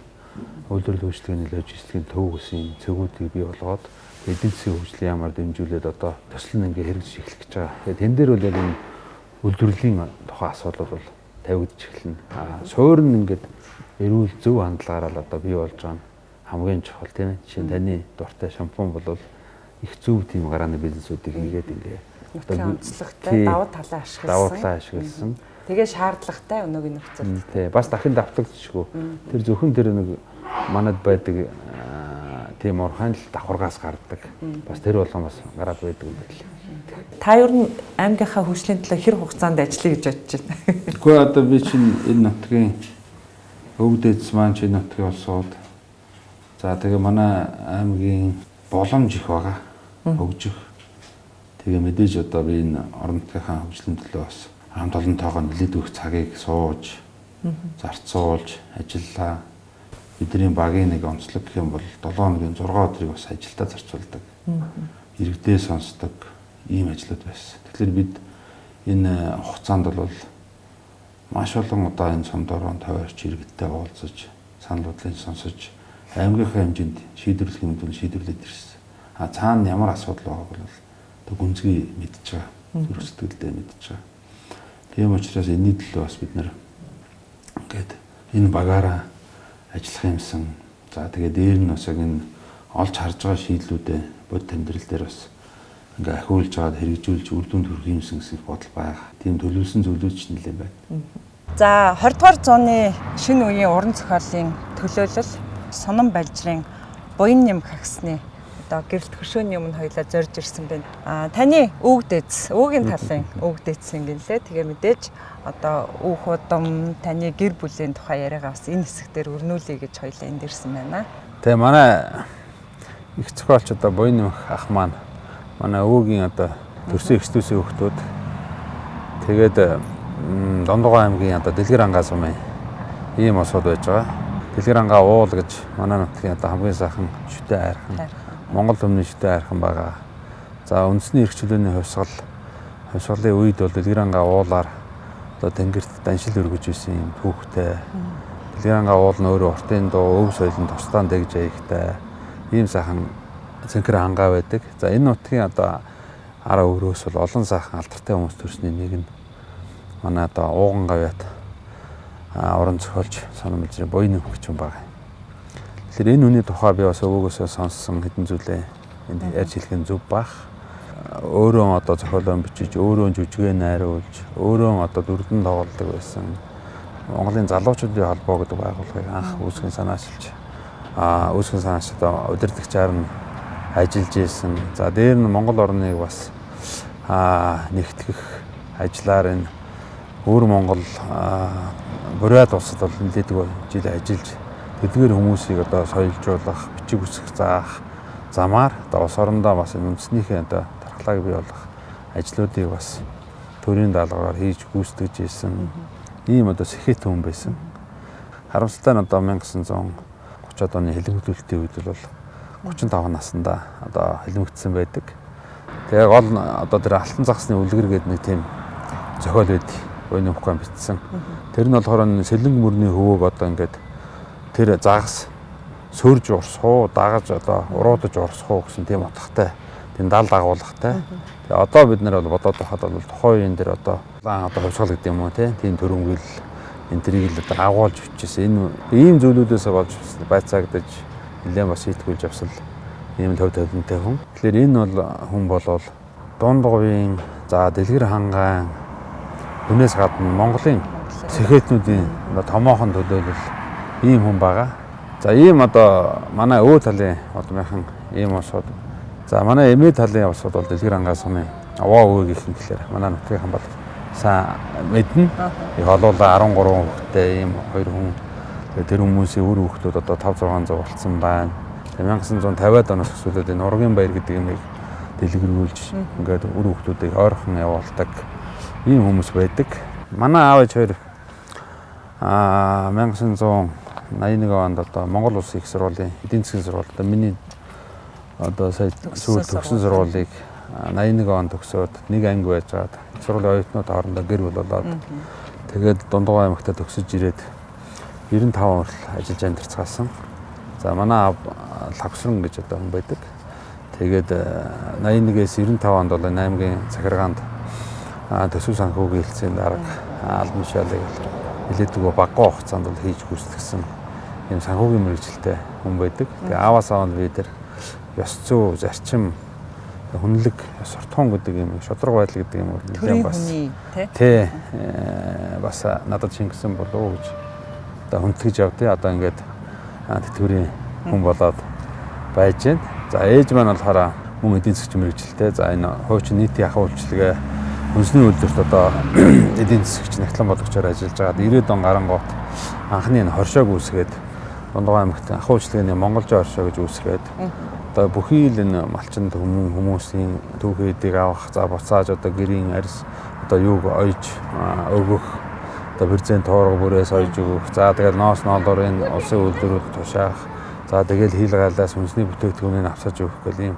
үйлдвэрлэл үйлчилгээний логистикийн төв гэсэн цэгүүдийг бий болгоод эдийн засгийн хөгжлийн яамаар дэмжүүлээд одоо төсөл нь ингээд хэрэгжиж эхлэх гэж байгаа. Тэгээд тэн дээр бол яг энэ үйлдвэрлэлийн тухай асуудал бол тавигдж эхэлнэ. Суур нь ингээд эрүүл зөв хандлагаараа л одоо бий болж байгаа нь хамгийн чухал, тийм ээ. Жишээ нь таны дуртай шампунь бол их зөв тийм гарааны бизнесүүдийг хийгээд ингээ
нутгийн онцлогтой давуу талаа ашигласан.
Давуу талаа ашигласан.
Тэгээ шаардлагатай өнөөгийн нөхцөлд.
Тий, бас дахин давтагдчихгүй. Тэр зөвхөн тэр нэг манад байдаг тийм урхаан л давхаргаас гардаг. Бас тэр болгон бас гараад байдаг юм байл.
Та ер нь аймгийнхаа хөгжлийн төлөө хэр хугацаанд ажиллая гэж бодож байна?
Үгүй одоо би чинь энэ нутгийн өвдөц маань чинь нутгийн улсууд. За тэгээ манай аймгийн боломж их байгаа. Хөгжих. Тэгээ мэдээж одоо би энэ орон нутгийнхаа хөгжлийн төлөө бас хамт олонтойгоо нэлээд их цагийг сууж, зарцуулж ажиллаа. Бидний багийн нэг онцлог гэх юм бол 7 хоногийн 6 өдрийг бас ажилдаа зарцуулдаг. Иргэдээ сонсдог ийм ажлууд байсан. Тэгэхээр бид энэ хугацаанд бол маш олон удаа энэ сум дороонд тойрч иргэдтэй уулзаж, санал бодлыг сонсож, аймгийнхаа хэмжээнд шийдвэрлэх юмнууд шийдвэрлээд ирсэн. А цаана ямар асуудал байгааг бол одоо гүнзгий мэдж байгаа. Зүрх сэтгэлдээ мэдж байгаа. Тийм учраас энэний төлөө бас бид нэр ингээд энэ багаараа ажиллах юмсан. За тэгээ дээр нь бас яг энэ олж харж байгаа шийдлүүдээ бодит амьдрал дээр бас ингээ ахиулж аваад хэрэгжүүлж үр дүнд хүрэх юмсан гэсэн бодол байгаа. Тийм төлөвлөсөн зүйлүүд ч нэлээд байна.
За 20 дугаар зууны шинэ үеийн уран зохиолын төлөөлөл Сунан балжрын буян нэм хагсны одоо гэрэлт хөшөөний өмнө хоёлаа зорж ирсэн байна. Таны өвөг дээдс, өвөгийн талын өвөг дээдсэн гинлээ. Тэгээ мэдээж одоо өөх удам таны гэр бүлийн тухай яриагаа бас энэ хэсэг дээр өрнүүлье гэж хоёлаа энд ирсэн байна.
Тэгээ манай их зохиолч одоо буян нэмэх ах маань манай өвөгийн одоо төрсөн эгч дүүсийн хүүхдүүд тэгээд Дондогоо аймгийн одоо Дэлгэр ангаа сумын ийм осууд байж байгаа. Дэлгэр ангаа уул гэж манай нутгийн одоо хамгийн сайхан шүтээ айрхан Монгол өмнө шүтээ айрхан байгаа. За үндэсний эрх чөлөөний хувьсгалын үед бол Дэлгэр ангаа уулаар одоо тэнгэрт даншил өргөж исэн юм түүхтэй. Дэлгэр ангаа уул нь өөрөө уртын дуу, өв соёлын тусдаа дэгж аягтай ийм сайхан цэнхэр хангаа байдаг. За энэ нутгийн одоо араа өрөөс бол олон сайхан алдартай хүмүүс төрсний нэг нь манай одоо ууган гавьяат уран зохиолч Сунан балжрын буян нэмэх юм байна. Тэгэхээр энэ хүний тухай би бас өвөөгөөсөө сонссон хэдэн зүйлээ энд ярьж хэлэх нь зөв бах. Өөрөө одоо зохиолоо бичиж, өөрөө жүжигээ найруулж, өөрөө одоо дүрдэн тоглодог байсан. Монголын залуучуудын холбоо гэдэг байгууллагыг анх үүсгэн санаачилж, үүсгэн санаачид удирдагчаар нь ажиллаж исэн. За дээр нь Монгол орныг бас нэгтгэх ажлаар энэ өвөр Монгол Бурят улсад бол нэлээдгүй жил ажиллаж тэдгээр хүмүүсийг одоо соёлжуулах, бичиг үсэх заах замаар одоо улс орондоо бас энэ үндэснийхээ одоо тархлааг бий болгох ажлуудыг бас төрийн даалгавраар хийж гүйцэтгэж ирсэн ийм одоо сэхэт хүн байсан. Харамсалтай нь одоо 1930-ад оны хилэнхлүүлэлтийн үед бол 35 наснда одоо хилэнхтсэн байдаг. Тэгээ гол одоо тэр алтан загасны үлгэр гэдэг нэг тийм зохиол байд. Буйны ухаан бичсэн. Тэр нь болохоор сэлэнг мөрний хөвөөг одоо ингээд тэр загас сөрж урсах уу, дагаж одоо уруудаж урсах уу гэсэн тийм утгатай, тийм дал дагуулгатай. Тэгээ одоо бид нар бол бодоод байхад бол тухайн үеийн дээр одоо лаан одоо хувьсгал гэдэг юм уу тийм төрөнгөл энэ тэрийг л одоо агуулж өчсөн. Энэ ийм зүйлүүдээс болж байцаагдаж нэлээд бас итгүүлж авсал ийм л хөв тавилантай хүн. Тэгэхээр энэ бол хүн болвол дунд говийн за дэлгэр хангаан хүнээс гадна Монголын сэхэтнүүдийн томоохон төлөөлөл ийм хүн байгаа. За ийм одоо манай өвөө талын удмынхан ийм улсууд. За манай эмээ талын улсууд бол дэлгэр хангаа сумын овоо өвөө гэх юм гэхлээр манай нутгийнхан бол сайн мэднэ. Их олуулаа 13 хүүхэдтэй ийм хоёр хүн. Тэр хүмүүсийн үр хүүхдүүд одоо 5 600 болцсон байна. 1950-ад оноос өсвөлүүд энэ ургийн баяр гэдэг юмыг дэлгэрүүлж ингээд үр хүүхдүүдийг ойрхон явуулдаг ийм хүмүүс байдаг. Манай аав ээж хоёр 1981 онд одоо Монгол Улсын их сургуулийн эдийн засгийн сургууль одоо миний одоо сая сүүл төгссөн сургуулийг 81 онд төгсөөд нэг анги байж байгаад сургуулийн оюутнууд хоорондоо гэр бүл болоод тэгээд Дундгов аймагтаа төгсөж ирээд 95 он хүртэл ажиллаж амьдарцгаасан. За манай аав Лавсран гэж одоо хүн байдаг. Тэгээд 81-ээс 95 онд бол энэ аймгийн захиргаанд төсөв санхүүгийн хэлтсийн дарга албан тушаалыг нэлээдгүй багагүй хугацаанд бол хийж гүйцэтгэсэн ийм санхүүгийн мэргэжилтэй хүн байдаг. Тэгээ ааваас аав нь би тэр ёс зүй, зарчим, хүнлэг, ёс суртахуун гэдэг юм шударга байдал гэдэг юм бол нэлээд бас тий бас надад шингэсэн болов уу гэж одоо хүндэтгэж явдیں۔ Одоо ингээд тэтгэврийн хүн болоод байж байна. За ээж маань болохоор мөн эдийн засгийн мэргэжилтэй. За энэ хуучин нийтийн ахуй үйлчилгээ үндэсний үйлдвэрт одоо эдийн засгч нягтлан болгочоор ажиллаж байгаад 90-ад он гарангуут анхны энэ хоршоог үүсгээд Дундгов аймагт ахуй үйлчилгээний монголжоо хоршоо гэж үүсгээд одоо бүхий л энэ малчинд хүмүүсийн түүхийдийг авах, за буцааж одоо гэрийн арьс одоо юуг ойж өгөх, одоо бэрзэн туурга бүрээс ойж өгөх, за тэгэл ноос ноолорын улсын үйлдвэрүүд тушаах, за тэгэл хил гайлаас үндэсний бүтээгдэхүүнийг авсаж өгөх гэл ийм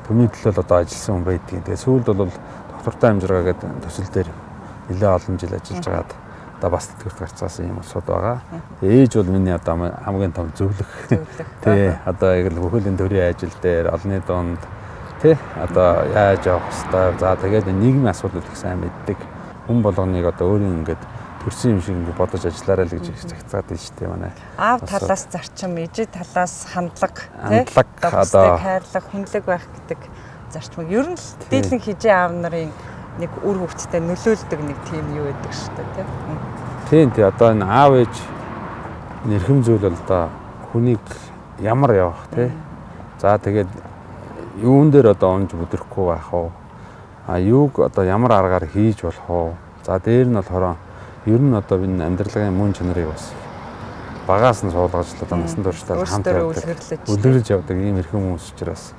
төмний төлөөл одоо ажилласан хүн байдгийг. Тэгээ сүүлд бол доктортой амжиргаа гэдэг төсөл дээр нэлээд олон жил ажиллаж байгаад одоо бас тэтгэврт гарцгаасан юм улсууд байгаа. Тэгээ ээж бол миний одоо хамгийн том зөвлөх. Тий, одоо яг л бүхэл энэ төрийн ажил дээр олонний дунд тий одоо яаж явах хэвээр. За тэгээд нийгмийн асуудлыг их сайн мэддэг. Хүн болгоныг одоо өөрийн ингээд төрсэн юм шиг ингээд бодож ажиллаарай л гэж захицгаад байна шүү дээ манай.
Аав талаас зарчим, ээжийн талаас хандлага тий.
Одоо
хайрлах, хүнлэг байх гэдэг зарчмыг ер нь л дийлэн хижээ аав нарын нэг үр хөвгттэй нөлөөлдөг нэг тийм юу байдаг шүү дээ тий.
Тийм тий одоо энэ аав ээж нэрхэм зүйл бол одоо хүнийг ямар явах тий. За тэгээд юун дээр одоо унж бүдрэхгүй байх вэ? А юуг одоо ямар аргаар хийж болох вэ? За дээр нь болохоор ер нь одоо энэ амьдралын мөн чанарыг бас багаас нь суулгаж л одоо насан туршдаа хамт явдаг. Үлгэрлэж явдаг ийм эрхэм хүмүүс учраас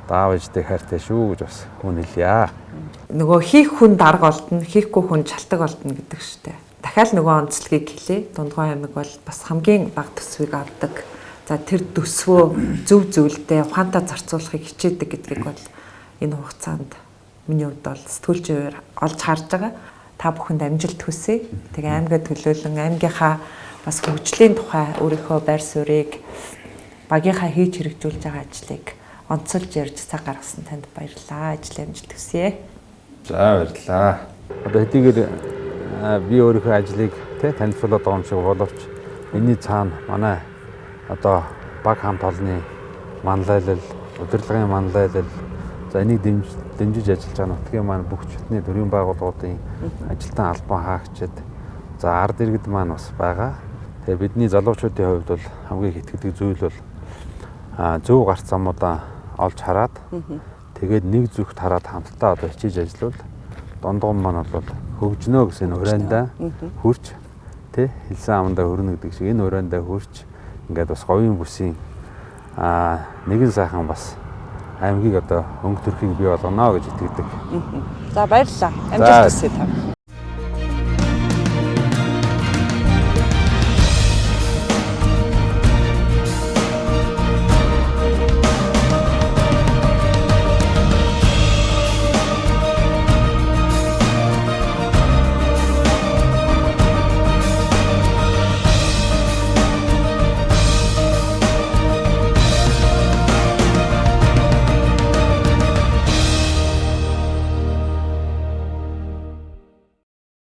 аав ээжтэй хайртай шүү гэж бас хүн хэлье.
Нөгөө хийх хүн дарга олдно, хийхгүй хүн чалтаг олдно гэдэг штэ. Дахиад нөгөө онцлогийг хэлье. Дундгов аймаг бол бас хамгийн бага төсвийг авдаг. За тэр төсвөө зөв зөвлөлдөө ухаантай зарцуулахыг хичээдэг гэдгийг бол энэ хугацаанд миний хувьд бол сэтгүүлч хуваар олж харж байгаа. Та бүхэнд амжилт хүсье. Тэгээ аймгаа төлөөлөн аймгийнхаа бас хөгжлийн тухай өөрийнхөө байр суурийг багийнхаа хийж хэрэгжүүлж байгаа ажлыг онцолж ярьж цаг гаргасан танд баярлалаа. Ажил амжилт хүсье.
За баярлалаа. Одоо хэдийгээр би өөрийнхөө ажлыг тэ танилцуулаад байгаа юм шиг боловч энэний цаана манай одоо баг хамт олонны манлайлал, удирдлагын манлайлал, за энийг дэмжиж ажиллаж байгаа нутгийн маань бүх чутны төрийн байгууллагуудын ажилтан албан хаагчид, за ард иргэд маань бас байгаа. Тэгээ бидний залуучуудын хувьд бол хамгийн итгэдэг зүйл бол зөв гарц замуудаа олж хараад тэгээд нэг зүгт хараад хамтдаа одоо хичээж ажиллавал Дундгуун маань бол хөгжнө гэсэн энэ хураандаа хүрч тий хэлсэн амандаа хөрнө гэдэг шиг энэ хураандаа хүрч ингээд бас говийн бүсийн нэгэн сайхан бас аймгийг одоо өнгө төрхийг бий болгоно гэж итгэдэг.
За, баярлалаа. Амжилт хүсье та.